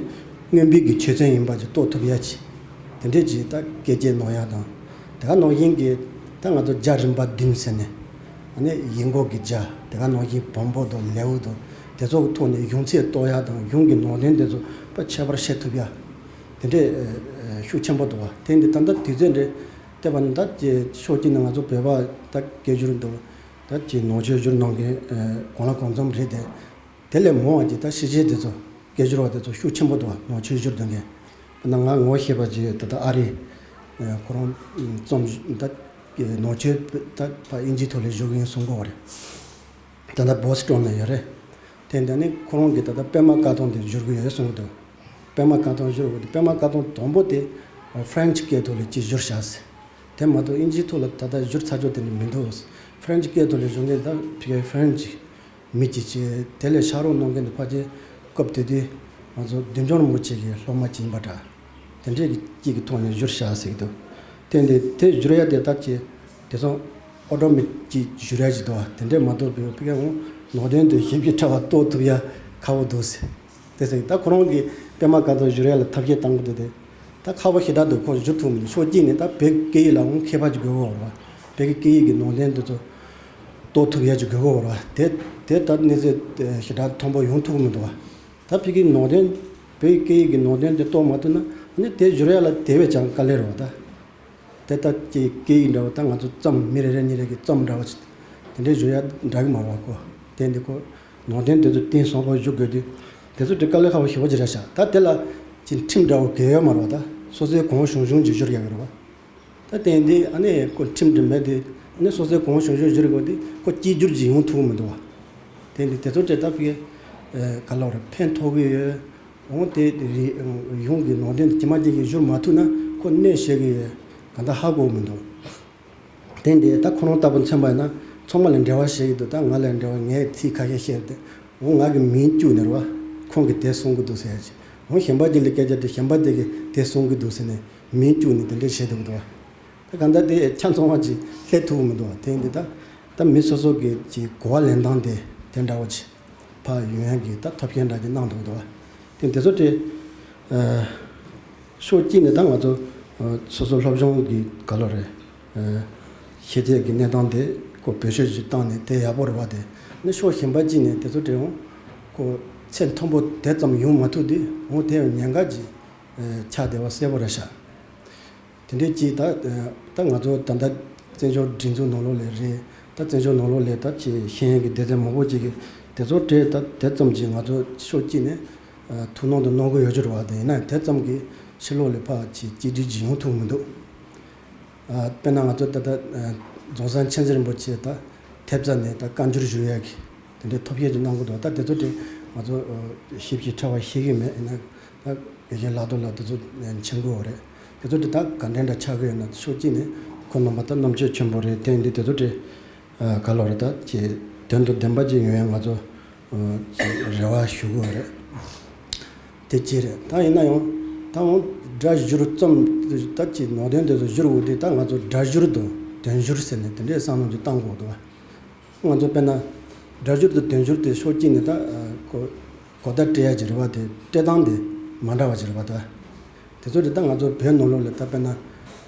མངོན་པའི་གི་ཆོས་ཚན་ཡིན་པ་ཅིག་རྟོགས་ཐུབ་ཡ་ཅིག་དེ་འདྲས་ཀྱི་ད་སྐད་ཆ་ནང་ཡ་དང་། དེ་ག་ནང་བཞིན་གྱི་ད་ང་ཚོ་རྒྱ་རིམ་པ་བདུན་ཟེར་ནས། ནི་ཡིན་གོ་གི་རྒྱ་དེ་ག་ནང་བཞིན་བོན་པོ་དང་ལེའུ་དང་དེ་ཚོ་གི་ཐོག་ནས་གཞུང་ཚད་རྟོགས་ཡ་དང་གཞུང་གི་ནང་དོན་དེ་ཚོ་ཕར་ཁྱད་པར་བཤད་ཐུབ་ཡ། དེ་འདྲས་ཤུགས་ཆེན་པོ་འདུག་བ། དེ་འདི་ད་ལྟ་དུས་ཚོད་འདྲས་བལྟས་པ་ན་ད་ཀྱི་ཕྱོགས་གཅིག་ནས་ང་ཚོ་བོད་པ་ད་སྐད་སྒྱུར་འདུག་ད་ཀྱི་ནང་ཆོས་སྒྱུར་གནང་མཁན་གང་ལ་གང་འཚམ་རེད་དེ། དེ་ལས་མང་བ་ཀྱི་ད་ཤེས་བྱའི་དེ་ཚོ་སྐད་སྒྱུར་བ་དེ་ཚོ་ཤུགས་ཆེན་པོ་འདུག་བ། ནང་ཆོས་སྒྱུར་འདོན་མཁན། དཔེར་ན་ང་ངོ་ཤེས་པ་ཅིག་ཡོད། ད་ལྟ་ཨ་རི་ཁོ་རང་རྩོམ་ད་ནང་ཆོས་ད་ཕ་དབྱིན་ཇིའི་ཐོག་ལ་བཞུགས་ཡིན་གསུང་གི་ཡོད་རེད། ད་ལྟ་བོ་སི་ཊོན་ལ་ཡོད་རེད། དེ་འདྲ་ནི་ཁོ་རང་གིས་ད་ལྟ་པད་མ་དཀར་ཐང་དེ་བསྒྱུར་གི་ཡོད་གསུང་གི་འདུག་པད་མ་དཀར་ཐང་བསྒྱུར་བ་དེ་པད་མ་དཀར་ཐང་དང་པོ་དེ་ཕ་རན་ཆི་སྐད་ཐོག་ལ་ཅིག་བསྒྱུར་བཞག་ཟེར། དེ་མ་གཏོགས་དབྱིན་ཇིའི་ཐོག་ལ་ད་ལྟ་བསྒྱུར་ཚར་ཆོག་དེ་འདྲ་མི་འདུག་ཕ་རན་ཆི་སྐད་ཐོག་ལ་བསྒྱུར་མཁན་ད་ཕ་གིའི་ཕ་རན་ཆི་མི་གཅིག་བྱས། དེ་ལས་ཕྱག་རོགས་གནང་མཁན་དེ་ཕལ་ཆེར་སྐབས་དེ་དུས་ང་ཚོ་བདུད་འཇོམས་རིན་པོ་ཆེ་གི་སློབ་མ་གཅིག་ཡིན་པ་འདྲ། དེ་འདྲས་ཀྱི་གཅིག་གི་ཐོག་ནས་བསྒྱུར་བཞག་ཟེར་གྱི་འདུག་དེ་འདི་དེ་བསྒྱུར་ཡ་དེ་ལྟར་གྱི་དེ་ཚོ་ཨོ་ཊོ་མེ་ཊིག་བསྒྱུར་ཡ་ཅིག་འདུག་བ། དེ་འདྲས་མ་གཏོགས་པའི་ཕ་གིའི་ནང་དོན་དེ་ཞིབ་ཀྱི་ཕྲ་བ་རྟོགས་ཐུབ་ཡ་ཁག་པོ་འདུག་ཟེར། དེ་ཟེར་ད་ཁོ་རང་གིས་པད་མ་དཀར་ཐང་བསྒྱུར་ཡ་ལ་ཐབས་ཤེས་བཏང་གི་འདུག་དེ། ད་ཁག་པོ་ཞེ་དྲག་འདུག་ཁོ་བསྒྱུར་ཐུབ་མི་འདུག་ཕྱོགས་གཅིག་ནས་ད་བོད་སྐད་ཡིག་ལ་འོང་མཁས་པ་ཅིག་དགོས་ཀྱི་ཡོད་རེད་བ། བོད་ཀྱི་སྐད་ཡིག་གི་ནང་དོན་དེ་ཚོ་རྟོགས་ཐུབ་ཡ་ཅིག་དགོས་ཀྱི་ཡོད་རེད་བ། དེ་དེ་ད་གནས་ཚུལ་ཞེ་དྲག་མཐོན་པོ་ཡོང་ཐུབ་ཀྱི་མི་འདུག་བ། ད་བོད་ཀྱི་ནང་དོན་བོད་ཀྱི་སྐད་ཡིག་གི་ནང་དོན་དེ་རྟོགས་མ་ཐུབ་ན་ཨ་ནི་དེ་བསྒྱུར་ཡ་ལ་དེ་བས་ཀྱང་དཀའ་ལས་རེད་བ་ད། དེ་ལྟ་ཀྱི་སྐད་ཡིག་འདྲ་བོ་ད་ང་ཚོ་རྩོམ་མི་རེ་རེ་གཉིས་རེ་གི་རྩོམ་འདྲ་བོ་ཅིག་དེ་འདྲའི་བཟོ་ཡ་འདྲ་གི་མ་རེད་བ་ཁོ། དེ་འདི་ཁོ་ནང་དོན་དེ་ཚོ་གཏིང་ཟབ་པོ་ཞུ་དགོས་དུས། དེ་ཚོ་དེ་དཀའ་ལས་ཁག་པོ་ཞེ་པོ་ཅིག་རེད་ཤག་ད་དེ་ལ་ཅིག་ཁྲིམས་འདྲ་བོ་གལ་ཡོད་མ་རེད་བ། ད་སོ་སོའི་གང་བྱུང་བྱུང་ཅིག་བསྒྱུར་ཡ་གི་རེད་བ། ད་དེ་འདི་ཨ་ནི་ཁོ་ཁྲིམས་དེ་མེད་དུས་ཨ་ནི་སོ་སོའི་གང་བྱུང་བྱུང་བསྒྱུར་དགོས་དུས་ཁོ་གཅིག་གྱུར་ཅིག་ཡོང་ཐུབ་ཀྱི་མི་འདུག་བ། དེ་འདི་དེ་ཚོ་དེ་ལྟ་བུའི་ག་ལ་རེད་ཕན་ཐོགས་ཀྱི་ཡོད། འོང་དེ་རེད། གཞུང་གི་ནང་དོན་ཇི་མ་ཇི་བཞིན་བསྒྱུར་མ་ཐུབ་ན་ཁོ་གནོད་བྱེད་ཀྱི་ཡོད། གང་ལྟར་ཧ་གོ་མི་འདུག་དེ་འདི་ད་ཁོ་རང་ལྟ་བུ་མཚོན་པ་ཡིན་ན་ཚང་མ་ལ་འབྲེལ་བ་བྱེད་ཀྱི་འདུག་ད་ང་ལ་འབྲེལ་བ་ངས་ཚིག་ཁ་ཤས་བཤད་དེ་འོང་ང་གི་མིང་བཅུག་ནས་རེད་བ། ཁོང་གིས་དེ་གསུང་གི་འདུག་ཟེར་ཡ་ཅིག་འོང་གཞན་པ་ཅིག་ལ་སྐད་ཆ་དེ་གཞན་པ་དེ་གིས་དེ་གསུང་གི་འདུག་ཟེར་ནས་མིང་བཅུག་ནས་དེ་འདྲས་བྱེད་འདུག་གི་འདུག་བ། ད་གང་ལྟར་དེ་ཆ་ཚང་བ་ཅིག་སླེབས་ཐུབ་ཀྱི་མི་འདུག་བ། དེ་འདི་ད་ད་མི་སོ་སོ་གི་ཅིག་གོ་བ་ལེན་སྟངས་དེ་དེ་འདྲ་བ་ཅིག་ཕར་ཡོང་ཡག་གི་ད་ཐབས་ཤེས་འདྲ་ཅིག་གནང་འདུག་འདུག་བ། དེ་དེ་ཚོ་དེ་ཕྱོགས་གཅིག་ནས་ད་ང་ཚོ་སོ་སོ་སློབ་སྦྱོང་གི་ག་ལོ་རེད། ཤེས་ཚད་ཀྱི་གནས་སྟངས་དེ་ཁོ་བེད་སྤྱོད་ཅིག་བཏང་ནས་དེ་ཡག་པོ་རེད་བ། དེ་ནི་ཕྱོགས་གཞན་པ་གཅིག་ནས་དེ་ཚོ་དེ་འོང་ཁོ་ཚད་མཐོན་པོ་དེ་ཙམ་ཡོང་མ་ཐུབ་དུས་འོང་དེ་ཡང་ཉེན་ཁ་ཅིག་ཆགས་བསྡད་པ་གསལ་པོ་རེད་ཤག་དེ་འདྲའི་ཅིག་ད་ད་ང་ཚོ་ད་ལྟ་བཙན་བྱོལ་སྒྲིག་འཛུགས་ནང་ལོགས་ལ་རེད། ད་བཙན་བྱོལ་ནང་ལོགས་ལ་ད་ཅིག་ཤེས་ཡོན་གྱི་སྡེ་ཚན་མང་པོ་ཅིག་གིས་དེ་ཚོ་གྲས་ད་དེ་ཙམ་ཅིག་ང་ཚོ་ཕྱོགས་གཅིག་ནས་ཐུགས་སྣང་དུ་གནང་གི་ཡོད་ཀྱི་རེད་བ། དེ་ཡིན་ན་དེ་ཙམ་གྱིས་ཕྱི་ལོགས་ལ་ཕར་ཅིག་གཅིག་སྒྲིལ་ཅིག་ཡོང་ཐུབ་མི་འདུག་དཔེར་ན་ང་ཚོ་ད་ལྟ་རྫོང་གསར་མཁྱེན་བརྩེ་རིན་པོ་ཆེ་ད་ཐེབས་རྩ་ནས་ད་བཀའ་འགྱུར་ཞུ་ཡག་གི་དེ་འདྲའི་ཐབས་ཤེས་ཅིག་གནང་གི་འདུག་ད་དེ་ཚོ་དེ་ང་ཚོ་ཞིབ་ཞིབ་ཕྲ་བ་ཤེས་ཀྱི་མེད། ཡིན་ན་ད་དགེ་བཤེས་ལག་རྡོར་ལགས་དེ་ཚོ་མཁྱེན་གྱི་ཡོད་རེད། དེ་ཚོ་དེ་ད་ག་འདྲ་འདྲ་ཆགས་ཀྱི་ཡོད་ན་ཕྱོགས་གཅིག་ནས་ཁོ་རྣམ་པ་ད་རྣམ་དཔྱོད་ཆེན་པོ་རེད། དེ་འདི་དེ་ཚོ་དེ་ག་ལོ་རེད། ད་ཅིག་དོན་དང་ལྡན་པ་ཅིག་ཡོང་ཡག་ང་ཚོ་ཅིག་རེ་བ་ཞུ་གི་ཡོད་རེད། དེ་ཅི་རེད། ད་ཡིན་ན་ཡང་ད་འོང་སྒྲ་བསྒྱུར་རྩོམ་ད་ཅི་ནང་དོན་དེ་ཚོ་བསྒྱུར་འོང་དུས་ད་ང་ཚོ་སྒྲ་བསྒྱུར་དང་དོན་བསྒྱུར་ཟེར་ནས་དེ་འདྲའི་བསམ་བློ་ཅིག་བཏང་དགོས་འདུག་བ། ང་ཚོ་དཔེར་ན་སྒྲ་བསྒྱུར་དང་དོན་བསྒྱུར་དེ་ཕྱོགས་གཅིག་ནས་ད་གོ་གོ་བརྡ་སྤྲད་ཡ་ཅིག་རེད་བ། དེ་སྤྲད་སྟངས་དེ་མ་འདྲ་བ་ཅིག་རེད་བ་ད། དེ་ཚོ་དེ་ད་ང་ཚོ་བོད་ནང་ལོགས་ལ་ད་དཔེར་ན་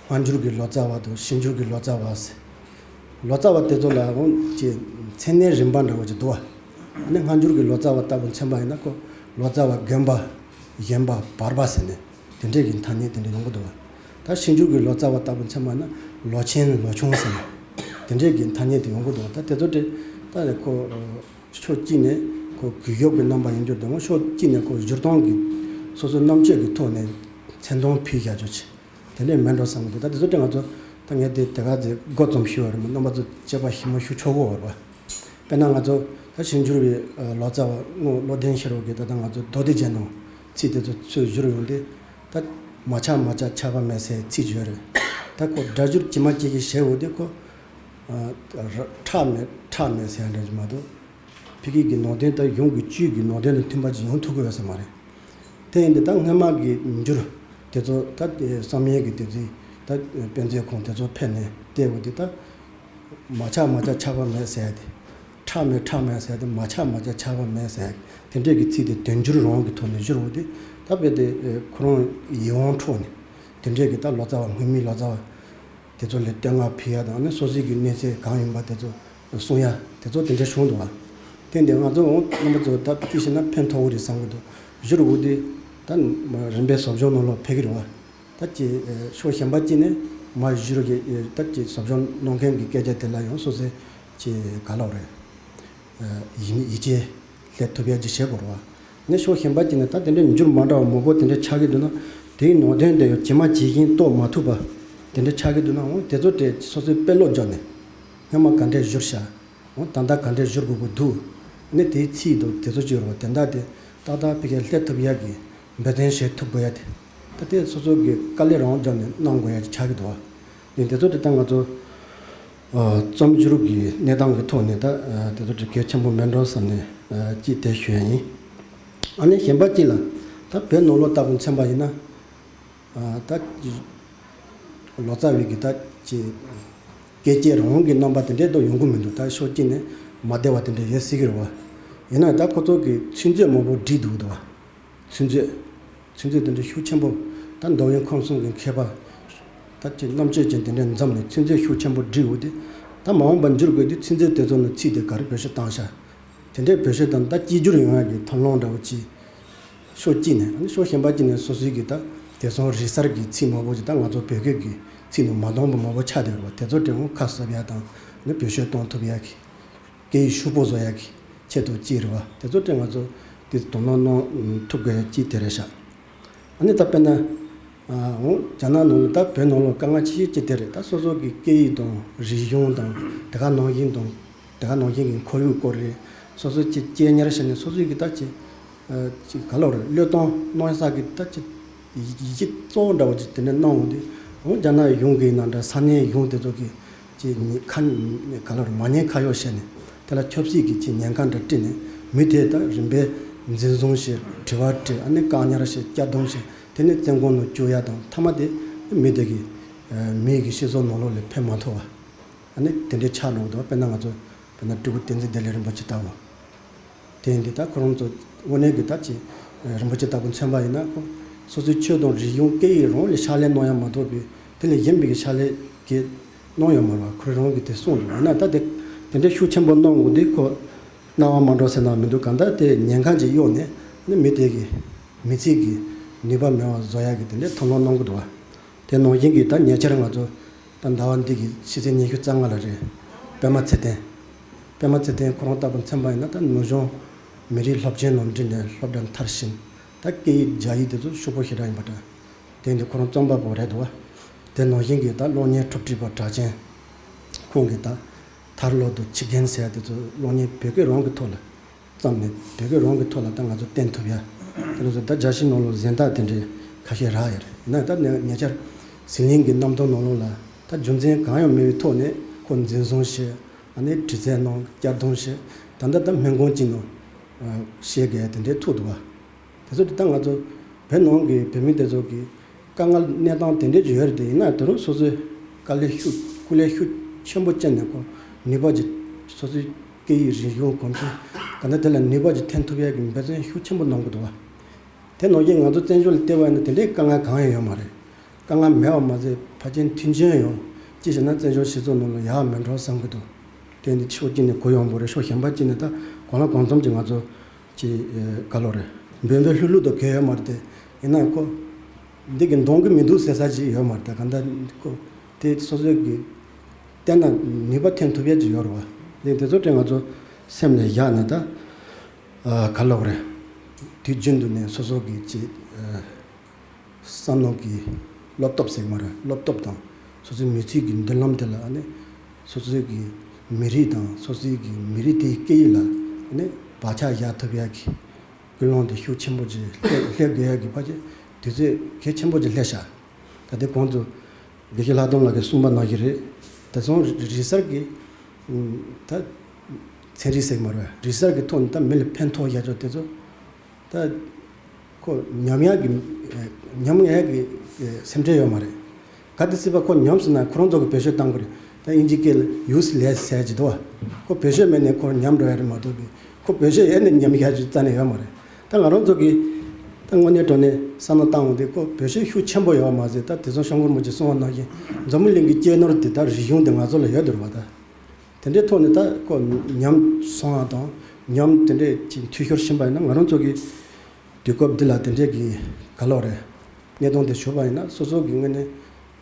སྔ་འགྱུར་གྱི་ལོ་ཙཱ་བ་དང་ཕྱི་འགྱུར་གྱི་ལོ་ཙཱ་བ་ཟེར། ལོ་ཙཱ་བ་དེ་ཚོ་ལ་འོང་ཅིག་མཚན་གནས་རིམ་པ་འདྲ་བོ་ཅིག་འདུག་བ། ཨ་ནི་སྔ་འགྱུར་གྱི་ལོ་ཙཱ་བ་ལྟ་བུ་མཚོན་པ་ཡིན་ན་ཁོ་ལོ་ཙཱ་བ་རྒན་པ་གཞོན་པ་བར་པ་ཟེར་ནས་དེ་འདྲས་ཀྱི་ཐ་སྙད་དེ་འདྲས་ཡོང་གི་འདུག་བ། ད་ཕྱི་འགྱུར་གྱི་ལོ་ཙཱ་བ་ལྟ་བུ་མཚོན་པ་ན་ལོ་ཆེན་ལོ་ཆུང་ཟེར་ནས་དེ་འདྲས་ཀྱི་ཐ་སྙད་དེ་ཡོང་གི་འདུག་ད་དེ་ཚོ་དེ་ད་ཁོ་ཕྱོགས་གཅིག་ནས་ཁོ་གུས་གཡོག་གི་རྣམ་པ་ཡིན་རྒྱུ་དེ་མོ། ཕྱོགས་གཅིག་ནས་ཁོ་བསྒྱུར་གཏོང་གི་སོ་སོའི་རྣམ་དཔྱོད་ཀྱི་ཐོག་ནས་མཚན་མཐོང་ཕུལ་བཞག་རྒྱུ་ཆེ། དེ་འདྲས་མེད་འགྲོ་བསམ་གི་འདུག་ད་དེ་ཚོ་དེ་ང་ཚོ་ད་ངས་དེ་དེ་ག་ཚེ་འགོ་རྩོམ་ཞུས་པ་རེད་མོ། རྣམ་པ་ཚོ་དཔྱད་པ་ཞིབ་མོ་ཞུ་ཆོག་གོ་བར་བ། དཔེར་ན་ང་ཚོ་ད་ཕྱི་འགྱུར་བའི་ལོ་ཙཱ་བ་རྔོག་བློ་ལྡན་ཤེས་རབ་ཀྱིས་ད་ལྟ་ང་ཚོ་མདོ་སྡེ་རྒྱན་ནང་ཚིག་དེ་ཚོ་ཚུར་བསྒྱུར་ཡོང་དུས། ད་མ་ཆགས་མ་ཆགས་ཆགས་པ་མེད་ཟེར་ཚིག་ཅིག་ཡོད་རེད། ད་ཁོ་སྒྲ་སྒྱུར་ཇི་མ་ཇི་བཞིན་བྱས་ཡོང་དུས་ཁོ་ཁྲག་མེད་ཁྲག་མེད་ཟེར་ཡ་འདྲ་ཅིག་མ་གཏོགས་ཕ་གི་གི་ནང་དོན་དང་གཞུང་གི་བཅུད་ཀྱི་ནང་དོན་དང་མཐུན་པ་ཅིག་ཡོང་ཐུབ་ཀྱི་ཡོད་ས་མ་རེད། དེ་ཡིན་དུས་ད་སྔོན་མ་གི་འགྱུར་དེ་ཚོ་ད་བསམ་ཡས་ཀྱི་དེ་ཚོའི་ད་དཔེ་མཛོད་ཁང་དེ་ཚོ་ཕེབས་ནས་བལྟས་ཡོང་དུས་ད། མ་ཆགས་མ་ཆགས་ཆགས་པ་མེད་ཟེར་ཡ་དེ། ཁྲག་མེད་ཁྲག་མེད་ཟེར་ཡ་དེ། མ་ཆགས་མ་ཆགས་ཆགས་པ་མེད་ཟེར་ཡ་དེ་འདྲས་ཀྱི་ཚིག་དེ་དོན་སྒྱུར་རང་གི་ཐོག་ནས་བསྒྱུར་ཡོང་དུས་ད་དཔེ་དེ་ཁོ་རང་ཡིད་དབང་འཕྲོག་ནས་དེ་འདྲས་ཀྱི་ད་ལོ་ཙཱ་བ་སྔོན་མའི་ལོ་ཙཱ་བ་དེ་ཚོ་ལ་བསྟོད་བསྔགས་ཕུལ་ཡ་དང་ནི་སོ་སོའི་གི་གནས་ཚད་གང་ཡིན་པ་དེ་ཚོ་གསུང་ཡ་དེ་ཚོ་དེ་འདྲས་བྱུང་འདུག་བ། དེ་འདི་ང་ཚོ་འོང་རྣམ་པ་ཚོ་ད་ཅི་ཞིག་ན་ཕན་ཐོགས་ཀྱི་རེད་བསམ་གྱི་འདུག་བསྒྱུར་ཡོང་དུས་ད་རིམ་པས་ཟབ་སྦྱོང་ནང་ལོགས་ཕེབས་ཀྱི་རེད་བ། ད་ཅི་ཕྱོགས་གཞན་པ་ཅིག་ནས་མ་བསྒྱུར་གི་ད་ཅི་ཟབ་སྦྱོང་གནང་མཁན་གྱི་སྐད་ཆ་དེ་ལ་ཡང་སོ་སོས་ཅི་ག་ལབ་རེད། ཡིད་ཡིད་ཆེས་སླེབས་ཐུབ་ཡ་ཅིག་བྱེད་དགོས་རེད་བ། ནས་ཕྱོགས་གཞན་པ་ཅིག་ནས་ད་དེ་འདྲའི་འགྱུར་མ་འདྲ་བ་མང་པོ་དེ་འདྲ་ཆགས་ཀྱི་འདུག་ན་དེའི་ནང་དོན་དེ་ཡང་ཇི་མ་ཇི་བཞིན་རྟོགས་མ་ཐུབ་པ་དེ་འདྲ་ཆགས་ཀྱི་འདུག་ན་འོ་དེ་ཚོ་དེ་སོ་སོའི་དཔེ་ཀློག་སྦྱོར་ནས་སྔོན་མ་ག་འདྲས་བསྒྱུར་བཞག་འོ་ད་ལྟ་ག་འདྲས་བསྒྱུར་དགོས་ཀྱི་འདུག་ནི་དེའི་ཚིག་དང་དེ་ཚོ་ཅིག་ཡོད་རེད་བ། དེ་འདྲ་དེ་ཏག་ཏག་ཕ་གིར་སླེབས་ཐུབ་ཡག་གི་འབད་བརྩོན་བྱེད་ཐུབ་དགོས་ཡ་དེ། ད་དེ་སོ་སོ་གི་དཀའ་ལས་རང་རྒྱབ་ནས་གནང་དགོས་ཡ་ཅིག་ཆགས་ཀྱི་འདུག་བ། ཡིན་དེ་ཚོ་དེ་ལྟར་ང་ཚོ་ཨ་རྩོམ་སྒྱུར་གྱི་གནས་སྟངས་ཀྱི་ཐོག་ནས་ད་ཨ་དེ་ཚོ་དེ་གལ་ཆེན་པོ་མེད་འགྲོ་བསམ་ནས་ཨ་ཅིག་དེ་ཞུ་ཡ་ཡིན། ཨ་ནི་གཞན་པ་ཅིག་ལ་ད་བོད་ནང་ལོགས་ལྟ་བུ་མཚོན་པ་ཡིན་ན། ཨ་ད་ལོ་ཙཱ་བའི་གི་ད་ཅི་སྐད་ཅིག་རང་གི་རྣམ་པ་དེ་འདྲས་ད་ཡོང་གི་མི་འདུག་ད་ཕྱོགས་གཅིག་ནས་མ་བདེ་བ་དེ་འདྲས་ཡོད་སྲིད་ཀྱི་རེད་བ། ཡིན་ན་ད་ཁོ་ཚོ་གི་ཚིག་མཛོད་མང་པོ་བསྒྲིགས་འདུག་འདུག་བ། ཚིག་མཛོད། ཚིག་མཛོད་དེ་འདྲས་ཤུགས་ཆེན་པོ། ད་མདོ་དབུས་ཁམས་གསུམ་གྱི་མཁས་པ། ད་ཅི་རྣམ་དཔྱོད་ཅན་དེ་འདྲས་འཛོམས་ནས་ཚིག་མཛོད་ཤུགས་ཆེན་པོ་བསྒྲིགས་ཡོད་དེ། ད་མ་འོངས་པར་འགྱུར་དགོས་དུས་ཚིག་མཛོད་དེ་ཚོ་ནས་ཚིག་དེ་ག་རེ་བེད་སྤྱོད་བཏང་ཤག་དེ་འདྲའི་བེད་སྤྱོད་དང་ད་གཅིག་གྱུར་ཡོང་ཡག་གི་ཐབས་ལམ་འདྲ་བོ་ཅིག་ཕྱོགས་གཅིག་ནས་ཨ་ནི་ཕྱོགས་གཞན་པ་གཅིག་ནས་སོ་སོའི་གི་ད་དེང་སང་རིག་གསར་གྱི་ཚིག་མང་པོ་ཅིག་ད་ང་ཚོ་བོད་སྐད་ཀྱི་ཚིག་ནང་མ་འདང་པ་མང་པོ་ཆགས་བསྡད་ཡོད་རེད་བ། དེ་ཚོ་དྲན་འོང་ཁ་གསབ་ཡག་དང་ནི་བེད་སྤྱོད་གཏོང་ཐུབ་ཡག་གི་སྐད་ཡིག་ཤུགས་པོ་བཟོ་ཡག་གི་ཆེད་དུ་གཅིག་རེད་བ། དེ་ཚོ་དྲན་ང་ཚོ་དེ་དོ་སྣང་གནང་ཐུབ་དགོས་ཡག་གཅིག་དེ་རེད་ཤག་ཨ་ནི་ད་དཔེར་ན། ཨ་འོང་རྒྱ་ནག་ནང་ལ་ད་བོད་ནང་ལ་དཀའ་ངལ་ཆེ་ཤོས་ཅིག་དེ་རེད། ད་སོ་སོ་གི་སྐད་ཡིག་དང་རིག་གཞུང་དང་དེ་ག་ནང་བཞིན་དང་། དེ་ག་ནང་བཞིན་གྱི་ཁོར་ཡུག་སྐོར་རེད། སོ་སོ་ཅིག་གཅེས་ཉར་བྱས་ནས་སོ་སོའི་གི་ད་ཅི། ཨ་ཅི་ག་ལབ་རེད། བློས་གཏོང་གནང་ས་གི་ད་ཅི། ཡིད་ཆེས་གཙོ་བོ་འདྲ་བོ་ཅིག་དེ་འདྲ་གནང་འོང་དུས་འོང་རྒྱ་ནག་གཞུང་གི་ནང་འདྲ་ས་གནས་གཞུང་དེ་ཚོ་གི་ཅི་ཉེ་ཁ་ག་ལབ་རེད། མ་ཉེས་ཁ་གཡོག་བྱས་ནས་དེ་ལ་ཆབ་སྲིད་ཀྱི་ཅི་ཉེན་ཁ་འདྲ་དཀྲིས་ནས་མི་དེ་ད་རིམ་པས་འཛིན་བཟུང་བྱས་དྲི་བ་དྲིས་ཨ་ནི་བཀག་ཉར་བྱས་གཅར་རྡུང་བྱས་དེ་ནས་བཙོན་ཁང་ནང་བཅུག་ཡ་དང་མཐའ་མ་དེ་མི་དེ་གི་མི་གི་སྤྱི་ཚོགས་ནང་ལོགས་ལ་ཕེབས་མ་ཐུབ་པ། ཨ་ནི་དེ་འདྲའི་ཆགས་འགྲོ་གི་འདུག་དཔེར་ན་ང་ཚོ་དཔེར་ན་སྤྲུལ་སྐུ་བསྟན་འཛིན་བདེ་ལེགས་རིན་པོ་ཆེ་ལྟ་བུ། དེ་ཡིན་དུས་ད་ཁོ་རང་ཚོ་དངོས་གནས་ཀྱི་ད་ཅི་རིན་པོ་ཆེ་ལྟ་བུ་མཚོན་པ་ཡིན་ན་ཁོ་སོ་སོའི་ཆོས་དང་རིག་གཞུང་སྐད་ཡིག་རང་ལ་ཕྱག་ལས་གནང་ཡ་མ་གཏོགས་པའི་དེ་ལས་གཞན་པའི་གི་ཕྱག་ལས་གི་གནང་ཡོད་མ་རེད་བ། ཁོ་རང་གི་དེ་གསུངས་འདུག་ཡིན་ན་ད་དེ་དེ་འདྲའི་ཤུགས་ཆེན་པོ་གནང་དགོས་དུས་ཁོ་སྣང་བ་མ་འགྲོ་ཟེར་ན་མི་འདུག་གང་ལྟར་དེ་ཉེན་ཁ་ཅིག་གཡོགས་ནས་ནི་མི་དེ་གི་མི་ཚེ་གི་ནུས་པ་མེད་པ་བཟོ་ཡ་གི་དེ་འདྲའི་ཐབས་ལམ་གནང་གི་འདུག་བ། དེ་ནང་བཞིན་གྱི་ད་ཉེ་ཆར་ང་ཚོ་ད་ཟླ་བ་འདི་གི་ཕྱི་ཚེས་ཉི་ཤུ་རྩ་ལྔ་ལ་རེད། པད་མ་ཚེ་བརྟན། པད་མ་ཚེ་བརྟན་ཁོ་རང་ལྟ་བུ་མཚོན་པ་ཡིན་ན་ད་ནུབ་བྱང་མི་རིགས་སློབ་ཆེན་ནང་འགྲིམས་ནས་སློབ་གྲྭ་མཐར་ཕྱིན། ད་སྐད་ཡིག་རྒྱ་ཡིག་དེ་ཚོ་ཤུགས་པོ་ཞེ་དྲག་ཡིན་པ་འདྲ། དེ་འདི་ཁོ་རང་རྩོམ་པ་པོ་རེད་འདུག་བ། དེ་ནང་བཞིན་གྱི་ད་གློག་བརྙན་གྲུབ་འབྲས་པ་གྲགས་ཅན་ཁོང་གིས་ད་ཐར་ལོ་དང་ཕྱི་རྒྱལ་ཟེར་ཡ་དེ་ཚོ་གློག་བརྙན་བོད་སྐད་རང་གི་ཐོག་ལ། བརྩམས་ནས་བོད་སྐད་རང་གི་ཐོག་ལ་ད་ང་ཚོ་བསྟན་ཐུབ་ཡ། དེ་ལ་ཚོ་ད་རྒྱལ་སྤྱི་ནང་ལོགས་གཟེངས་རྟགས་དེ་འདྲའི་ཁ་ཤས་རག་ཡོད་རེད། ཡིན་ན་ད་ནས་ཉེ་ཆར་ཟི་ལིང་གི་གནམ་སྟོན་ནང་ལོགས་ལ་ད་རྒྱུ་མཚན་གང་ཡང་མེད་པའི་ཐོག་ནས་ཁོ་འཛིན་བཟུང་བྱས་ཨ་ནི་དྲི་རྩད་གནང་གཅར་རྡུང་བྱས་ད་ལྟ་ད་སྨན་ཁང་གཅིག་ནང་བཤད་དགོས་ཡ་དེ་འདྲའི་ཐུག་འདུག་བ། དེ་ཚོ་དེ་ད་ང་ཚོ་བོད་ནང་གི་བོད་མི་དེ་ཚོ་གི་དཀའ་ངལ་གནས་སྟངས་དེ་འདྲས་ཅིག་ཡོད་རེད་དེ། ཡིན་ན་དེ་རིང་སོ་སོའི་དཀའ་ལས་ཤུགས་སྐུ་ལས་ཤུགས་ཆེན་པོ་བསྐྱོན་ནས་ཁོ་ནུས་པ་ཅིག་སོ་སོའི་སྐད་ཡིག་རིག་གཞུང་གོམས་གཤིས་ག་འདྲ་དེ་ལ་ནུས་པ་ཅིག་ཐོན་ཐུབ་ཡག་གི་འབད་བརྩོན་ཤུགས་ཆེན་པོ་གནང་གི་འདུག་བ། དེ་ནང་བཞིན་ང་ཚོ་བཙན་བྱོལ་ལ་བལྟས་པ་ཡིན་ན་དེ་འདྲའི་དཀའ་ངལ་གང་ཡང་ཡོད་མ་རེད། དཀའ་ངལ་མེད་པ་མ་ཟད་ཕལ་ཆེར་མཐུན་རྐྱེན་ཡང་ཅི་ཞེ་ན་བཙན་བྱོལ་སྤྱི་ཚོགས་ནང་ལ་ཡག་མེད་འགྲོ་བསམ་གི་འདུག་དེ་འདི་ཕྱོགས་གཅིག་ནས་གུ་ཡངས་པོ་རེད། ཕྱོགས་གཞན་པ་གཅིག་ནས་ད་གང་ལ་གང་འཚམ་གྱི་ང་ཚོ་ཅི་ག་ལོ་རེད། འབོད་འབོད་ལྷུག་ལྷུག་ཏུ་གོ་ཡོད་མ་རེད་དེ། ཡིན་ན་ཁོ་ འདི་གི་འདོང་གི་མི་འདུག་ཟེར་ས་ཅིག་ཡོད་མ་རེད། ད་ག་འདྲ་ཁོ་དེ་སོ་སོའི་གི་བལྟས་ན་ནུས་པ་ཐོན་ཐུབ་ཡ་ཅིག་ཡོད་རེད་བ། འདི་དེ་ཚོ་དེ་ང་ཚོ་སེམས་ནས་བཞག་ནས་ད་ག་ལབ་རེད། དུས་རྒྱུན་དུ་ནས་སོ་སོ་གི་ཅིག་བསམ་མནོ་གི་བློ་སྟོབས་ཟེར་གི་མ་རེད། བློ་སྟོབས་དང་སོ་སོའི་མི་ཚེ་གི་མདུན་ལམ་དེ་ལ་ཨ་ནི་སོ་སོའི་གི་མི་རིགས་དང་སོ་སོའི་གི་མི་རིགས་དེའི་སྐད་ཡིག་ལ་ཨ་ནི་བག་ཆགས་བཞག་ཐུབ་ཡ་གི་ཀུན་སློང་དེ་ཤུགས་ཆེན་པོ་ཅིག་སླེབས་སླེབས་དགོས་ཡ་གི་ཕལ་ཆེར་དུས་ཚོད་གལ་ཆེན་པོ་ཅིག་སླེབས་ཤག་ད་དེ་གོང་དུ་དགེ་བཤེས་ལྷག་སྟོང་ལགས་ཀྱིས་གསུངས་པ་ནང་བཞིན་རེད། ད་སོང་རིག་གསར་གི་ད་ཚན་རིག་ཟེར་གི་མ་རེད། རིག་གསར་གི་ཐོག་ནས་ད་མི་ལ་ཕན་ཐོགས་ཡ་ཅོག་དེ་ཚོ་ད་ཁོ་ཉམས་ཡག་གི་ཉམས་ཡག་གི་སེམས་ཁྲལ་ཡོད་མ་རེད། ག་དེ་སྲིད་པ་ཁོ་ཉམས་སོང་ན་ཁོ་རང་ཚོ་གི་བེད་སྤྱོད་བཏང་དགོས་རེད། ད་དབྱིན་ཇིའི་སྐད་ལ་use less ཟེར་གྱི་འདུག་བ། ཁོ་བེད་སྤྱོད་མེད་ནས་ཁོ་ཉམས་འགྲོ་ཡ་རེད་མ་གཏོགས་པའི་ཁོ་བེད་སྤྱོད་ཡས་ནས་ཉམས་ཡག་ཅིག་རྩ་ནས་ཡོད་མ་རེད། ད་ང་རང་ཚོ་གི་ད་དངོས་གནས་དྲང་གནས་བསམ་བློ་བཏང་འོང་དུས་ཁོ་བེད་སྤྱོད་ཤུགས་ཆེན་པོ་ཡོད་མ་ཟད། ད་དེ་ཚོ་ཤོང་གུར་མོ་ཅིག་གསུངས་པ་ནང་བཞིན་འཛམ་བུ་གླིང་གི་གཅེས་ནོར་དེ་ད་རིག་གཞུང་དེ་ང་ཚོ་ལ་ཡོད་འདུག་བ། ད་དེ་འདྲའི་ཐོག་ནས་ད་ཁོ་ཉམས་སོང་བ་དང་ཉམས་དེ་འདྲའི་ཅིག་འཐུས་ཤོར་ཕྱིན་པ་ཡིན་ན་ང་རང་ཚོ་གི་དུས་སྐབས་འདི་ལ་དེ་འདྲའི་གི་ག་ལོག་རེད། གནད་དོན་དེ་ཞུགས་པ་ཡིན་ན་སོ་སོ་གི་ངོས་ནས་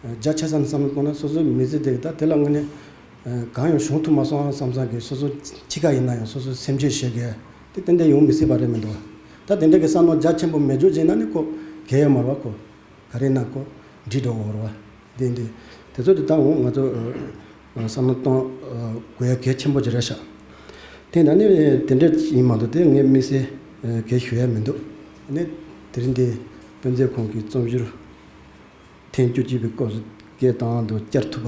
རྒྱ་ཆེ་ས་ནས་བསམ་བློ་གཏོང་ན་སོ་སོའི་མི་ཚེ་དེ་ད་དེ་ལ་དངོས་གནས་གང་ཡང་བྱུང་ཐུབ་མ་སོང་བསམ་བསམ་གི་སོ་སོ་ཕྱི་ཁ་ཡིན་ན་ཡང་སོ་སོའི་སེམས་ཆོས་བྱེད་དགོས་དེ་ཏན་ཏན་ཡོང་མི་སྲིད་པ་རེད་མི་འདུག་ད་དེ་འདྲ་གི་བསམ་བློ་རྒྱ་ཆེན་པོ་མེད་རྒྱུ་བྱས་ན་ནི་ཁོ་གལ་ཡོད་མ་རེད་བ། ཁོ་ག་རེ་ན་ཁོ་འགྲིག་འགྲོ་གི་རེད་བ། དེ་འདི་དེ་ཚོ་དེ་ད་འོང་ང་ཚོ་བསམ་བློ་གཏོང་དགོས་ཡ་གལ་ཆེན་པོ་ཅིག་རེད་ཤག་དེ་ན་ནི་དེ་འདྲ་ཡིན་མ་གཏོགས་དེ་ངས་དམིགས་བསལ་གལ་ཞུ་ཡ་མི་འདུག་ནི་དེ་རིང་འདི་དཔེ་མཛོད་ཁང་གི་རྩོམ་སྒྱུར་ཐེངས་བཅུ་གཅིག་པའི་སྐབས་སུ་སྐད་བཏང་དུ་བསྐྱར་ཐུབ་པ་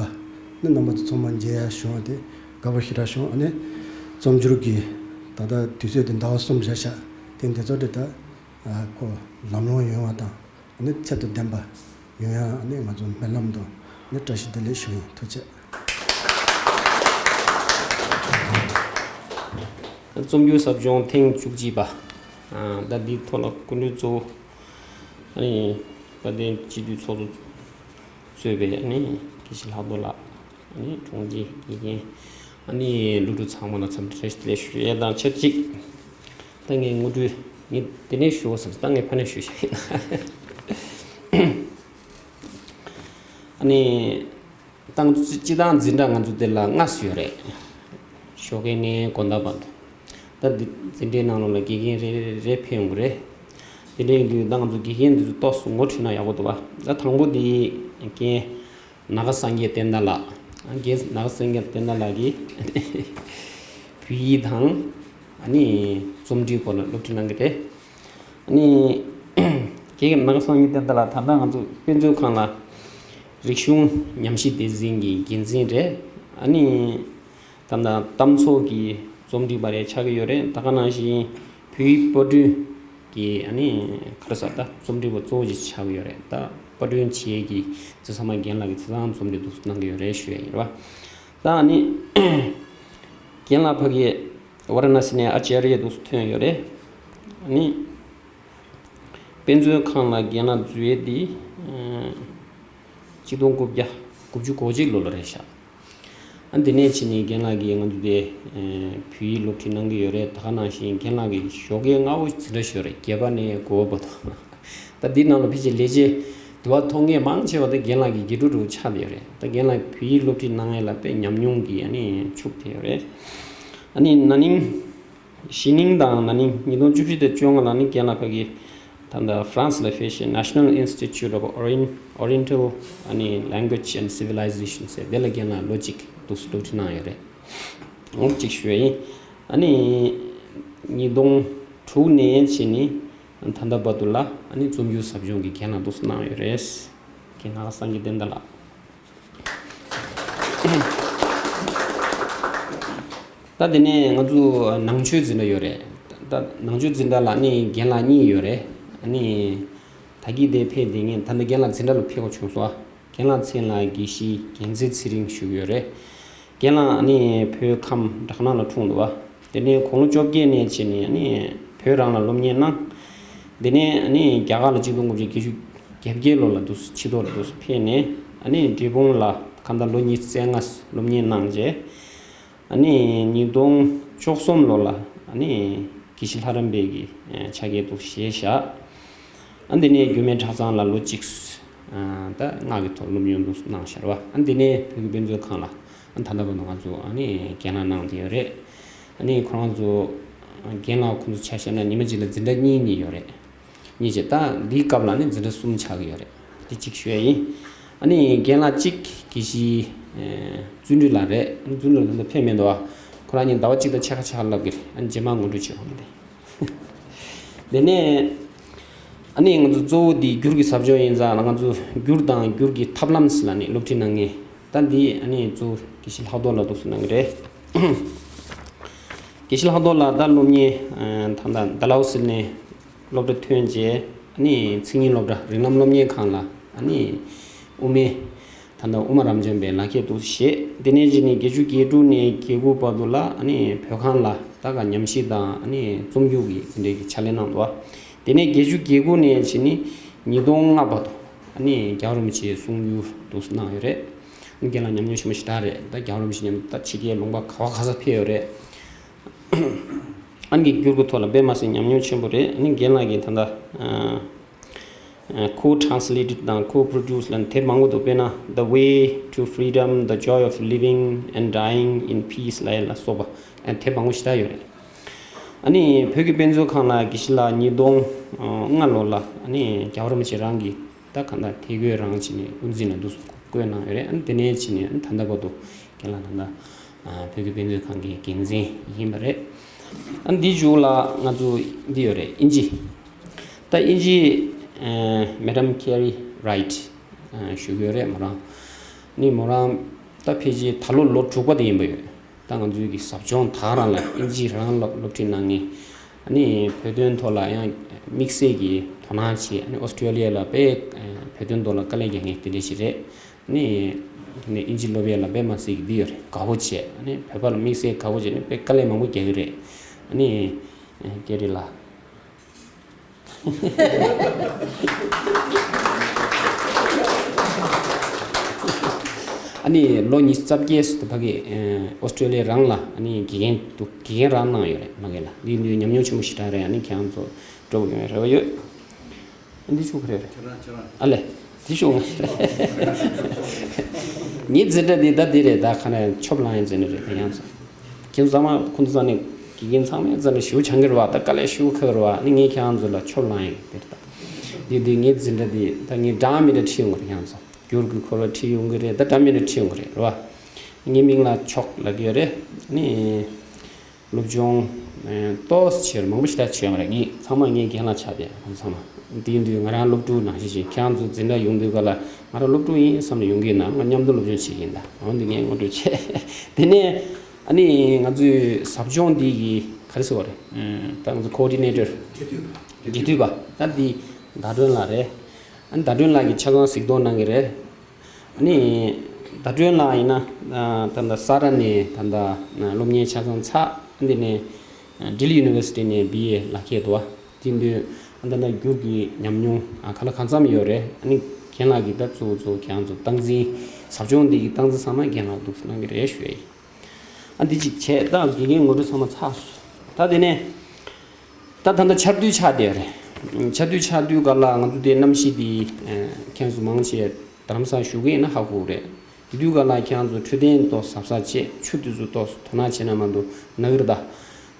ནི་རྣམ་པ་ཚོ་ཚང་མ་མཇལ་ཡ་བྱུང་བ་དེ་དགའ་པོ་ཞེ་དྲག་བྱུང་། ཨ་ནི་རྩོམ་སྒྱུར་གྱི་ད་ལྟ་དུས་ཚོད་དེ་ཟླ་བ་གསུམ་རེད་ཤག་དེ་འདི་ཚོ་དེ་ད་ཁོ་ལམ་ལྷོང་ཡོང་བ་དང་ཨ་ནི་ཚད་དང་ལྡན་པ་ཡོང་ཡ་ཨ་ནི་ང་ཚོ་སྨོན་ལམ་དང་ཨ་ནི་བཀྲ་ཤིས་བདེ་ལེགས་ཞུ་ཡིན། ཐུགས་རྗེ་ཆེ། རྩོམ་སྒྱུར་ཟབ་སྦྱོང་ཐེངས་བཅུ་གཅིག་པ། ཨ་ད་འདིའི་ཐོག་ལ་སྐུ་མགྲོན་གཙོ་བོ་ཨ་ནི་དཔལ་ལྡན་སྤྱི་འཐུས་ཚོགས་གཙོ་གཙོས་པའི་ཨ་ནི་དགེ་བཤེས་ལྷག་རྡོར་ལགས། ཨ་ནི་དྲུང་ཆེ་དགེ་རྒན། ཨ་ནི་སློབ་ཕྲུག་ཚང་མ་ལ་འཚམས་འདྲི་བཀྲ་ཤིས་བདེ་ལེགས་ཞུ་ཡས་དང་ཆབས་ཅིག་ད་ངས་ངོ་སྤྲོད་ངས་དེ་ནས་ཞུ་བ་བསམ་ད་ངས་ཕ་ནས་ཞུ་ཤེས་ཡིན། ཨ་ནི་ཏང་སྤྱི་བཏང་འཛིན་གྲྭ་ང་ཚོ་དེ་ལ་ལྔ་ཙམ་ཡོད་རེད། ཞོགས་ཀས་ནས་དགོང་དག་བར་དུ། ད་འདི་འཛིན་གྲྭའི་ནང་ལོགས་ལ་དགེ་རྒན་རེ་རེ་རེ་ཕེབས་ཡོང་གི་རེད། དེ་འདྲ་ཡིན་དུས་ད་ང་ཚོ་དགེ་རྒན་འདི་ཚོ་ཏོག་ཙམ་ངོ་འཕྲོད་ན་ཡག་པོ་འདུག་བ། ད་དང་པོ་དེ་རྒན་ནག་སངས་རྒྱས་བསྟན་དར་ལགས། རྒན་ནག་སངས་རྒྱས་བསྟན་དར་ལགས་ཀྱིས་བོད་ཡིག་དང་ཨ་ནི་རྩོམ་འབྲིའི་སྐོར་ལ་སློབ་ཁྲིད་གནང་གི་རེད། ཨ་ནི་རྒན་ནག་སངས་རྒྱས་བསྟན་དར་ལགས་ད་ལྟ་ང་ཚོ་དཔེ་མཛོད་ཁང་ལ་རིག་གཞུང་ཉམས་ཞིབ་སྡེ་ཚན་གྱི་འགན་འཛིན་རེད། ཨ་ནི་ད་ལྟ་གཏམ་ཚོགས་ཀྱི་རྩོམ་སྒྲིག་པ་རེ་ཆགས་ཀྱི་ཡོད་རེད། ད་ག་ནང་བཞིན་བོད་ཡིག་པར་སྐྲུན་གྱི་ཨ་ནི་ག་རེ་ཟེར་ད་རྩོམ་སྒྲིག་པ་གཙོ་བོ་ཅིག་ཆགས་ཀྱི་ཡོད་རེད། ད་པར་སྐྲུན་བྱེད་ཀྱི་རྩི་ས་མ་རྒན་ལགས་ཀྱིས་ཆ་ཚང་རྩོམ་སྒྲིག་འདུག་གནང་གི་ཡོད་རེད་ཞུ་ཡ་ཡིན་རེད་བ། ད་ཨ་ནི་རྒན་ལགས་ཕ་གི་ཝཱ་ར་ཎ་སི་ནས་ཨ་ཅཱརྱ་འདུག་ཐོན་ཡོད་རེད། ཨ་ནི་དཔེ་མཛོད་ཁང་ལ་རྒན་ལགས་འཛུལ་ཡས་དེ་ཆིག་སྟོང་དགུ་བརྒྱ་དགུ་བཅུ་གོ་གཅིག་ལོ་ལ་རེད་ཤག་ཨ་འདི་ནས་ཕྱིན་ནས་རྒན་ལགས་ཀྱིས་ང་ཚོ་དེ་བོད་ཡིག་སློབ་ཁྲིད་གནང་གི་ཡོད་རེད། ད་ག་ནང་བཞིན་རྒན་ལགས་ཀྱིས་ཞོགས་ཀས་སྔ་པོ་འཛིན་གྲྭ་ཞུས་རེད། བརྒྱད་པ་ནས་དགུ་པ་བར་དུ། ད་འདི་ནང་ལ་ཕལ་ཆེར་ལས་བྱེད་དུ་བ་ཐོན་མཁན་མང་ཆེ་བ་དེ་རྒན་ལགས་ཀྱི་དགེ་ཕྲུག་འདྲ་བོ་ཆགས་བསྡད་ཡོད་རེད། ད་རྒན་ལགས་བོད་ཡིག་སློབ་ཁྲིད་གནང་ཡས་ལ་དཔེ་ཉམས་མྱོང་གི་ཨ་ནི་ཕྱུག་བསྡད་ཡོད་རེད། ཨ་ནི་ན་ནིང་གཞེས་ནིང་དང་ན་ནིང་ཉིས་སྟོང་བཅུ་བཞི་དང་བཅོ་ལྔ་ལ་ནི་རྒན་ལགས་ཕ་གི་ད་ལྟ་ཧྥ་རན་སི་ལ་ཕེབས་ཤིང་National Institute of Orient- Oriental ཨ་ནི་Language and Civilization ཟེར་དེ་ལ་རྒན་ལགས་ལོ་གཅིག་འདུག་སེ་སློབ་ཁྲིད་གནང་ཡོད་རེད། འོ་གཅིག་ཞུ་ཡ་ཡིན། ཨ་ནི་ཉིས་སྟོང་དྲུག་ནས་བྱས་ནི་ད་ལྟ་བར་དུ་ལ་ཨ་ནི་རྩོམ་སྒྱུར་ཟབ་སྦྱོང་གི་རྒན་ལགས་འདུག་སེ་གནང་ཡོད་རེད། རྒན་ནག་སངས་རྒྱས་བསྟན་དར་ལགས། ད་དེ་ནས་ང་ཚོ་ནང་ཆོས་འཛིན་གྲྭ་ཡོད་རེད། ད་ནང་ཆོས་འཛིན་གྲྭ་ལ་ནི་རྒན་ལགས་གཉིས་ཡོད་རེད། ཨ་ནི་ད་གིན་དེ་ཕེབས་བསྡད་མཁན་ད་ལྟ་རྒན་ལགས་འཛིན་གྲྭ་ལ་ཕེབས་དགོས་བྱུང་སོང་། རྒན་ལགས་མཚན་ལ་དགེ་བཤེས་རྒྱལ་མཚན་ཚེ་རིང་ཞུ་གི་ཡོད་རེད། རྒན་ལགས་ནི་བོད་ཁམས་བྲག་སྣ་ལ་འཁྲུངས་འདུག་བ། དེ་ནས་དགུང་ལོ་བཅོ་བརྒྱད་ནས་བྱས་ནས་ནི་བོད་རང་ལ་སློབ་གཉེར་གནང་། དེ་ནས་ནི་རྒྱ་གར་ལ་ཆིག་སྟོང་དགུ་བརྒྱ་བརྒྱད་ཅུ་གྱ་བརྒྱད་ལོ་ལ་འདུག་སེ་ཕྱི་ལོགས་ལ་འདུག་སེ་ཕེབས་ནས་ནི་འབྲས་སྤུངས་ལ་གང་ལྟར་ལོ་ཉི་ཤུ་རྩ་ལྔ་སློབ་གཉེར་གནང་རྗེས། ཨ་ནི་ཉིས་སྟོང་བཅུ་གསུམ་ལོ་ལ་ཨ་ནི་དགེ་བཤེས་ལྷ་རམས་པའི་གི་ཕྱག་འཁྱེར་འདུག་བཞེས་བཞག་ཨ་འདི་ནས་རྒྱུད་སྨད་གྲྭ་ཚང་ལ་ལོ་གཅིག་ཨ་ད་སྔགས་ཀྱི་ཐོག་སློབ་གཉེར་འདུག་གནང་ཤར་བ། ཨ་འདི་ནས་བོད་ཀྱི་དཔེ་མཛོད་ཁང་ལ་ཨ་ད་ལྟ་བར་དུ་ང་ཚོ་ཨ་ནི་རྒན་ལགས་གནང་བསྡད་ཡོད་རེད། ཨ་ནི་ཁོ་རང་ཚོ་རྒན་ལགས་ཁོང་ཚོ་ཆ་བཞག་ན་ཉི་མ་གཅིག་ལ་འཛིན་གྲྭ་གཉིས་གཉིས་ཡོད་རེད། གཉིས་བྱས། ད་འདིའི་སྐབས་ལ་ནི་འཛིན་གྲྭ་གསུམ་ཆགས་ཀྱི་ཡོད་རེད། འདི་གཅིག་ཞུ་ཡ་ཡིན། ཨ་ནི་རྒན་ལགས་གཅིག་དགེ་བཤེས་ཨེ་བརྩོན་འགྲུས་ལགས་རེད། བརྩོན་འགྲུས་ལགས་ད་ལྟ་ཕེབས་མེད་འདུག་བ། ཁོ་རང་གཉིས་ཟླ་བ་གཅིག་དང་ཕྱེད་ཀ་ཕྱེད་ཀ་ལབ་ཀྱི་རེད། ཨ་ནི་རྗེས་མ་ངོ་སྤྲོད་བྱེད་འོང་གི་རེད། དེ་ནས་ཨ་ནི་ང་ཚོ་གཙོ་བོ་འདི་སྒྱུར་གྱི་ཟབ་སྦྱོང་ཡིན་ཙང་ལ། ང་ཚོ་སྒྱུར་དང་སྒྱུར་གྱི་ཐབས་ལམ་ཟེར་ལ་ནི་སློབ་ཁྲིད་གནང་མཁན་ད་འདི་ཨ་ནི་གཙོ་བོ་དགེ་བཤེས་ལྷག་རྡོར་ལགས་འདུག་སེ་གནང་གི་རེད། དགེ་བཤེས་ལྷག་རྡོར་ལགས་ད་སློབ་གཉེར་ཨ་ད་ལྟ་ཌལ་ཧོ་སི་ནས་སློབ་གྲྭ་ཐོན་རྗེས་ཨ་ནི་མཚན་ཉིད་སློབ་གྲྭ་རིགས་ལམ་སློབ་གཉེར་ཁང་ལ་ཨ་ནི་དབུ་མའི་ད་ལྟ་དབུ་མ་རབ་འབྱམས་པའི་ལག་ཁྱེར་འདུག་སེ་བཞེས། དེ་ནས་གཅིག་ནས་བརྒྱད་ཅུ་གྱ་དྲུག་ནས་གྱ་དགུ་བར་དུ་ལ་ཨ་ནི་བོད་ཁང་ལ་ད་ག་ཉམས་ཞིབ་དང་ཨ་ནི་རྩོམ་སྒྱུར་གྱི་དེ་འདྲའི་གི་ཕྱག་ལས་གནང་འདུག་བ། དེ་ནས་བརྒྱད་ཅུ་གྱ་དགུ་ནས་བྱས་ནས་ཉིས་སྟོང་ལྔ་བར་དུ་ཨ་ནི་རྒྱལ་བ་རིན་པོ་ཆེའི་གསུང་སྒྱུར་འདུག་སེ་གནང་ཡོད་རེད། རྒན་ལགས་ཉམས་མྱོང་ཆེན་པོ་ཞེ་དྲག་རེད། ད་རྒྱལ་བ་རིན་པོ་ཆེ་མཉམ་དུ་ད་ཕྱི་རྒྱལ་ལུང་པ་ག་བ་ག་ས་ཕེབས་ཡོད་རེད། ཨ་ནི་གི་སྒྱུར་གྱི་ཐོག་ལ་དཔེ་མ་སྲིད་ཉམས་མྱོང་ཆེན་པོ་རེད། ཨ་ནི་རྒན་ལགས་ཀྱིས་ད་ལྟ་ཨ་ཨ་co-translated དང་co-produced ལ་དེབ་མང་པོ་འདུག་དཔེར་ན་The Way to Freedom, The Joy of Living and Dying in Peace ལ་ཡ་ལ་སོགས་པ་ཨ་དེབ་མང་པོ་ཞེ་དྲག་ཡོད་རེད། ཨ་ནི་བོད་ཀྱི་དཔེ་མཛོད་ཁང་ལ་དགེ་བཤེས་ལགས་ཉིས་སྟོང་ལྔ་ལོ་ལ་ཨ་ནི་རྒྱལ་བ་རིན་པོ་ཆེ་རང་གིས་ད་གང་ལྟར་དེ་གོས་རང་བྱས་ནས་དབུ་འཛིན་ལ་འདུག་སེ་བསྐོས་གནང་ཡོད་རེད། ཨ་ནི་དེ་ནས་བྱས་ནས་ཨ་ནི་ད་ལྟ་བར་དུ་རྒན་ལགས་ད་ལྟ་ཨ་བོད་ཀྱི་དཔེ་མཛོད་ཁང་གི་འགན་འཛིན་ཡིན་པ་རེད། ཨ་ནི་འདི་མཇུག་ལ་ང་ཚོ་འདི་ཡོད་རེད། ཨིན་ཇི། ད་ཨིན་ཇི་ཨ་Madam Carrie Wright ཨ་ཞུ་གི་ཡོད་རེད། མོ་རང་ནི་མོ་རང་ད་ཕལ་ཆེར་ད་ལོ་ལོ་དྲུག་པ་དེ་ཡིན་པ་ཡོད། ད་ང་ཚོའི་གི་ཟབ་སྦྱོང་ད་རང་ལ་ཨིན་ཇི་རང་སློབ་སློབ་ཁྲིད་གནང་མཁན། ཨ་ནི་བོད་དོན་ཐོག་ལ་ཡང་དམིགས་བསལ་གྱི་དོ་སྣང་བྱེད། ཨ་ནི་ཨོ་སི་ཀྲོ་ལི་ཡ་ལ་དཔེ་བོད་དོན་ཐོག་ལ་དཀའ་ལས་རྒྱག་མཁན་དེ་འདྲ་ཞིག་རེད། ཨ་ནི་དེ་ནས་ཨིན་ཇི་སློབ་ཡ་ལ་དཔེ་མ་སྲིད་ཀྱི་འདི་ཡོད་རེད། དགའ་པོ་བྱས། ཨ་ནི་བོད་པ་ལ་དམིགས་བསལ་དགའ་པོ་བྱས་ནས་དཔེ་དཀའ་ལས་མང་པོ་རྒྱག་གི་རེད། ཨ་ནི་ཀེ་རི་ལགས། ཨ་ནི་ལོ་ཉི་ཤུ་རྩ་བརྒྱད་ཙམ་ཕ་གི་ཨོ་སི་ཀྲོ་ལི་ཡ་རང་ལ་ཨ་ནི་དགེ་རྒན་དུ་དགེ་རྒན་རང་གནང་ཡོད་རེད། མ་གི་ལ་འདི་འདི་ཉམས་མྱོང་ཆེན་པོ་ཞེ་དྲག་རེད། ཨ་ནི་ཁྱེད་རང་ཚོ་སྤྲོ་པོ་ཡོང་བའི་རེ་བ་ཡོད། ཨ་འདི་ཆུ་ག་རེ་རེད། ཁྱེད་རང་ཁྱེད་རང་། ཨ་ལེ། འདི་ཆུ་ང་རེད། ངའི་འཛིན་གྲྭ་འདི་ད་འདི་རེད། ད་ཁ་ནས་ཆོབ་ལངས་ཡིན་འཛིན་གྲྭ་རེད། ད་ཁྱེད་རང་ཚོ། ཁྱེད་ཚང་མ་ཁོང་ཚོ་ཚང་ནས་དགེ་རྒན་ཚང་མས་ཚང་ནས་ཞུ་ཆང་གི་རེད་བ། ད་དཀའ་ལས་ཞུ་ཁག་རེད་བ། ནི་ངས་ཁྱེད་རང་ཚོ་ལ་ཆོབ་ལངས་ཡིན་དེ་རེད། ད་འདི་འདི་ངའི་འཛིན་གྲྭ་འདི་ད་ངས་འདྲ་མི་འདྲ་ཁྲིད་ཡོང་གི་རེད། ཁྱེད་རང་ཚོ་སྒྱུར་གྱི་སྐོར་ལ་ཁྲིད་ཡོང་གི་རེད། ད་འདྲ་མི་འདྲ་ཁྲིད་ཡོང་གི་རེད་རེད་བ། ངའི་མིང་ལ་ཆོག་ལབ་ཀྱི་ཡོད་རེད། ནི་སློབ་སྦྱོང་ཏོག་ཙམ་བྱས་མང་པོ་ཞིག་ད་བྱས་ཡོང་རེད། ངས་ཚང་མ་ངའི་རྒན་ལགས་ཆགས་བསྡད་ཁོང་ཚང་མ། དེ་ཡིན་དུས་ང་རང་སློབ་ཕྲུག་ནང་བཞིན་བྱས། ཁྱེད་རང་ཚོ་འཛིན་གྲྭ་ཡོང་དུས་ག་ལ་ང་རང་སློབ་ཕྲུག་ཡིན་བསམ་ནས་ཡོང་གི་ཡིན་ན། ང་མཉམ་དུ་སློབ་སྦྱོང་བྱེད་ཀྱི་ཡིན། ད་འོན་ཏེ་ངས་ངོ་སྤྲོད་བྱས། དེ་ནས་ཨ་ནི་ང་ཚོའི་ཟབ་སྦྱོང་འདི་གི་ག་རེ་ཟེར་བ་རེད། ད་ང་ཚོ་ཀོ་ཨོ་ཌི་ནེ་ཊར་འབྲེལ་མཐུད་པ་ད་འདི་ཟླ་སྒྲོན་ལགས་རེད། ཨ་ནི་ཟླ་སྒྲོན་ལགས་ཀྱིས་ཆ་ཚང་གཟིགས་རྟོག་གནང་གི་རེད། ཨ་ནི་ཟླ་སྒྲོན་ལགས་ཡིན་ན་ད་ལྟ་ས་ར་ནས་ད་ལྟ་སློབ་གཉེར་ཆ་ཚང་ཚར། ཨ་འདི་ནས་ལྡི་ལི་ཡུ་ནི་ཝར་སི་ཊི་ནས་བི་ཨེ་ལག་ཁྱེར་འདུག་བ། དེ་འདུག་ཨ་ད་ལྟ་སྒྱུར་གྱི་ཉམས་མྱོང་ག་ལ་གང་འཚམ་ཡོད་རེད། ཨ་ནི་རྒན་ལགས་ཀྱིས་ད་གཙོ་བོ་གཙོ་བོ་ཁྱེད་རང་ཚོ་སྟངས་འཛིན་ཟབ་སྦྱོང་འདི་གི་སྟངས་འཛིན་ཚང་མ་རྒན་ལགས་འདུག་གནང་གི་རེད་ཞུ་ཡ་ཡིན། ཨ་འདི་གཅིག་བྱས། ད་དགེ་རྒན་ངོ་སྤྲོད་ཚང་མ་ཚར་སོང་། ད་དེ་ནས་ད་ད་ལྟ་ཆར་དུས་ཆགས་བསྡད་རེད། ཆར་དུས་ཆགས་དུས་ག་ལ་ང་ཚོ་དེ་གནམ་གཤིས་འདི་ཁྱེད་ཚོ་མང་ཆེ་རྡ་རམ་ས་ལ་བཞུགས་ཀྱི་ཡིན་ན་ཧ་གོ་གི་རེད། དེ་དུས་ག་ལ་ཁྱེད་རང་ཚོ་འཕྲོད་བསྟེན་ཏོག་ཙམ་གཟབ་གཟབ་བྱས། ཆུ་དེ་ཚོ་ཏོག་ཙམ་དོ་སྣང་བྱས་ན་མ་གཏོགས་ན་གི་རེད་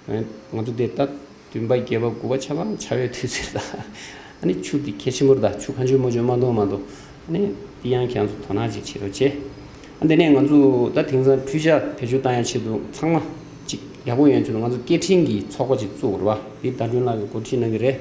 ད། ང་ཚོ་དེ་ད་བདུན་པ་བརྒྱད་པ་དགུ་པ་ཆ་ཚང་ཆར་པའི་དུས་ཚོད་རེད་ད། ཨ་ནི་ཆུ་དེ་གལ་ཆེན་པོ་རེད་ད། ཆུ་གང་བྱུང་མང་བྱུང་མ་འཐུང་མ་གཏོགས། ཨ་ནི་དེ་ཡང་ཁྱེད་རང་ཚོ་དོ་སྣང་ཅིག་བྱེད་རོགས་བྱེད། ཨ་དེ་ནས་ང་ཚོ་ད་དེང་སང་འཕྲུལ་ཆས་བེད་སྤྱོད་བཏང་ཡ་ཆེད་དུ་ཚང་མ་ཅིག་ཡག་པོ་ཡོང་ཆེད་དུ་ང་ཚོ་སྐད་འཕྲིན་གྱི་ཚོགས་པ་ཅིག་བཙུགས་པ་རེད་བ། དེ་ཟླ་སྒྲོན་ལགས་ཀྱིས་འགོ་ཁྲིད་གནང་གི་རེད།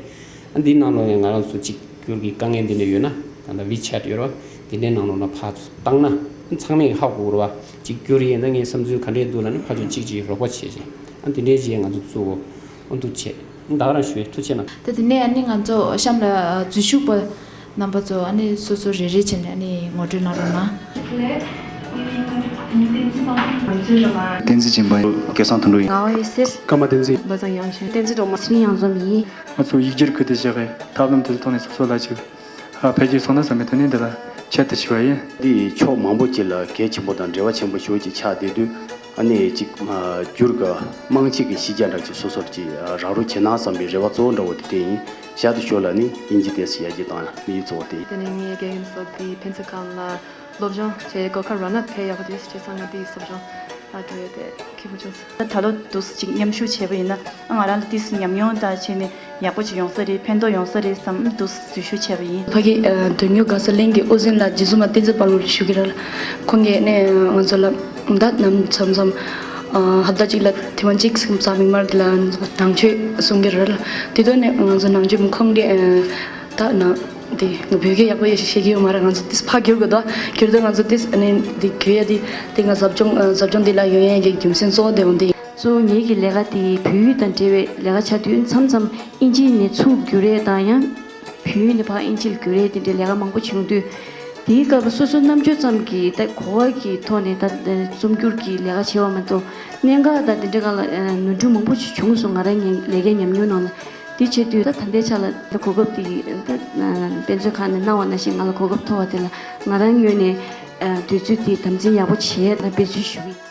ཨ་འདིའི་ནང་ལོགས་ནས་ང་རང་ཚོ་གཅིག་གྱུར་གྱི་དཀའ་ངལ་འདི་འདྲ་ཡོད་ན། ད་ལྟ་ཝི་ཆེ་ཊི་ཡོད་རེད་བ། དེ་འདྲའི་ནང་ལོགས་ལ་ཕར་ཚུར་བཏང་ན་ཚང་མས་ཧ་གོ་གི་རེད་བ། གཅིག་གྱུར་ཡིན་ན་ངའི་བསམ་ཚུལ་ག་འདྲས་འདུག་ལབ་ན་ཕར་ཚུར་གཅིག་གཅིག་རོགས་པ་བྱེད་བྱེད། ཨ་དེ་འདྲའི་རྗེས་ང་ཚོ་བཙུགས་འོ། ཨ་འདུག་བྱེད། ད་ག་རང་ཞུ་ཡས། ཐུགས་རྗེ་གནང་། ད་དེ་ནས་ཨ་ནི་ང་ཚོ་གཤམ་ལ་འཛུལ་ཞུགས་པ་རྣམ་པ་ཚོ་ཨ་ནི་སོ་སོ་རེ་རེ་བྱས་ནས་ཨ་ནི་ངོ་སྤྲོད་གནང་རོགས་གནང་། བསྟན་འཛིན་ཆོས་འཕེལ། སྐལ་བཟང་དོན་གྲུབ་ཡིན། ངག་དབང་ཡེ་ཤེས། ཀརྨ་བསྟན་འཛིན། བློ་བཟང་དབྱངས་ཅན། བསྟན་འཛིན་སྒྲོལ་མ། ཚེ་རིང་གཡང་འཛོམས་ཡིན། ང་ཚོ་ཡིག་སྒྱུར་ཁུལ་དུ་བཞག་པའི་ཐབས་ལམ་དེ་ཚོའི་ཐོག་ནས་སོ་སོ་ལ་ཅིག་འཕེལ་རྒྱས་སོང་ན་བསམ་པའི་དོན་ནི་འདི་ལ་ཆེད་དུ་ཞུ་བ་ཡིན། འདི་ཕྱོགས་མང་པོ་ཅིག་ལ་གལ་ཆེན་པོ་དང་འབྲེལ་བ་ཆེན་པོ་ཞེ་པོ་ཅིག་ཆགས་བསྡད་དུས། ཨ་ནི་ཅིག་སྒྱུར་གྱི་རྨང་གཞི་གི་གཞི་རྒྱ་འདྲ་ཅིག་སོ་སོར་ཅིག་རག་རོགས་བྱེད་ན་བསམ་པའི་རེ་བ་གཙོ་བོ་འདྲ་བོ་དེ་དེ་ཡིན། ཞར་དུ་ཞོར་ལ་ནི་དབྱིན་ཇི་དེ་ཡར་རྒྱས་བཏང་ཡ་དམིགས་ཡུལ་གཙོ་བོ་དེ་ཡིན། དེ་ནས་ངའི་དགེ་རྒན་ཚོ་དེའི་ཕན་ཚུན་གང་ལ་སློབ་སྦྱོང་བྱེད་གོ་ཁ་རོ་ན་ཕེ་ཡག་པོ་དེ་བྱས་ཙང་ང་དེའི་སློབ་སྦྱོང་ལ་འགྲོ་ཡ་དེ་ཁེ་པོ་བྱུང་སོང་། ད་ལོ་འདུག་ཅིག་མཉམ་ཞུགས་བྱས་པ་ཡིན་ན་ང་རང་ལ་ཏིས་ཉམས་མྱོང་དང་བྱས་ནས་ཡག་པོ་ཅིག་ཡོང་ས་རེད། ཕན་ཐོགས་ཡོང་ས་རེད་བསམ་འདུག་འཛུལ་ཞུགས་བྱས་པ་ཡིན། ཕ་གི་དོན་གཉེར་ག་ས་གླིང་གི་ཨོ་ཟིན་ལ་རྗེ་བཙུན་མ་བསྟན་འཛིན་དཔལ་བོར་ཞུ་གི་རེད། ཁོང་གིས་ནས་ང་ཚོ་ལ་ད་ནམ་མཚམས་མཚམས་ཧབ་ད་གཅིག་ལ་ཐེངས་མ་གཅིག་ཙམ་མིག་དམར་དེ་ལ་ནང་ཆོས་གསུང་གི་རེད། དེ་དོན་ནས་ང་ཚོ་ནང་ཆོས་མི་ཁོང་གིས་ད་ན། དེ་ང་བོད་སྐད་ཡག་པོ་ཡེ་ཤེས་ཤེས་ཀྱི་ཡོད་མ་རེད། ང་ཚོ་ཏིས་ཕ་གྱུར་གི་འདུག་གྱུར་དུས་ང་ཚོ་ཏིས་ཨ་ནི་དེ་གྱུར་ཡ་དེ་དེ་ང་ཟབ་སྦྱོང་ཟབ་སྦྱོང་དེ་ལ་ཡོང་ཡ་གི་རྒྱུ་མཚན་གཙོ་བོ་དེ་འོང་དེ། གཙོ་བོ་ངེད་ཀྱི་ལས་ཀ་དེ་བོད་ཡིག་དང་འབྲེལ་བའི་ལས་ཀ་ཆགས་དུས་མཚམས་མཚམས་དབྱིན་ཇི་ནས་ཚུར་བསྒྱུར་ཡས་དང་ཡང་བོད་ཡིག་ནས་ཕར་དབྱིན་ཇི་ལ་བསྒྱུར་ཡས་དེ་འདྲའི་ལས་ཀ་མང་པོ་བྱུང་དུས། དེའི་སྐབས་ལ་སོ་སོ་རྣམ་དཔྱོད་ཙམ་གྱིས་ད་གོ་བ་གི་ཐོག་ནས་ད་རྩོམ་སྒྱུར་གྱི་ལས་ཀ་བྱས་པ་མ་གཏོགས་གནད་འགག་དང་དེ་འདྲ་སྒང་ལ་ནོར་འཁྲུལ་མང་པོ་ཞིག་བྱུང་སོང་། ང་རང་ཉན་ལས་ཀའི་ཉམས་མྱོང་ནང་ལ། དེ་བྱེད་དུས་ད་ད་ལྟའི་ཆ་ལ་ད་གོ་སྐབས་དེ་ད་དཔེ་མཛོད་ཁང་ནས་གནང་བ་ནང་བཞིན་ང་ལ་གོ་སྐབས་ཐོབ་པ་དེ་ལ་ང་རང་ངོས་ནས་དུས་ཚོད་དེ་དམ་འཛིན་ཡག་པོ་བྱས་ན་དཔེ་མཛོད་ཞུ་གི་ཡིན།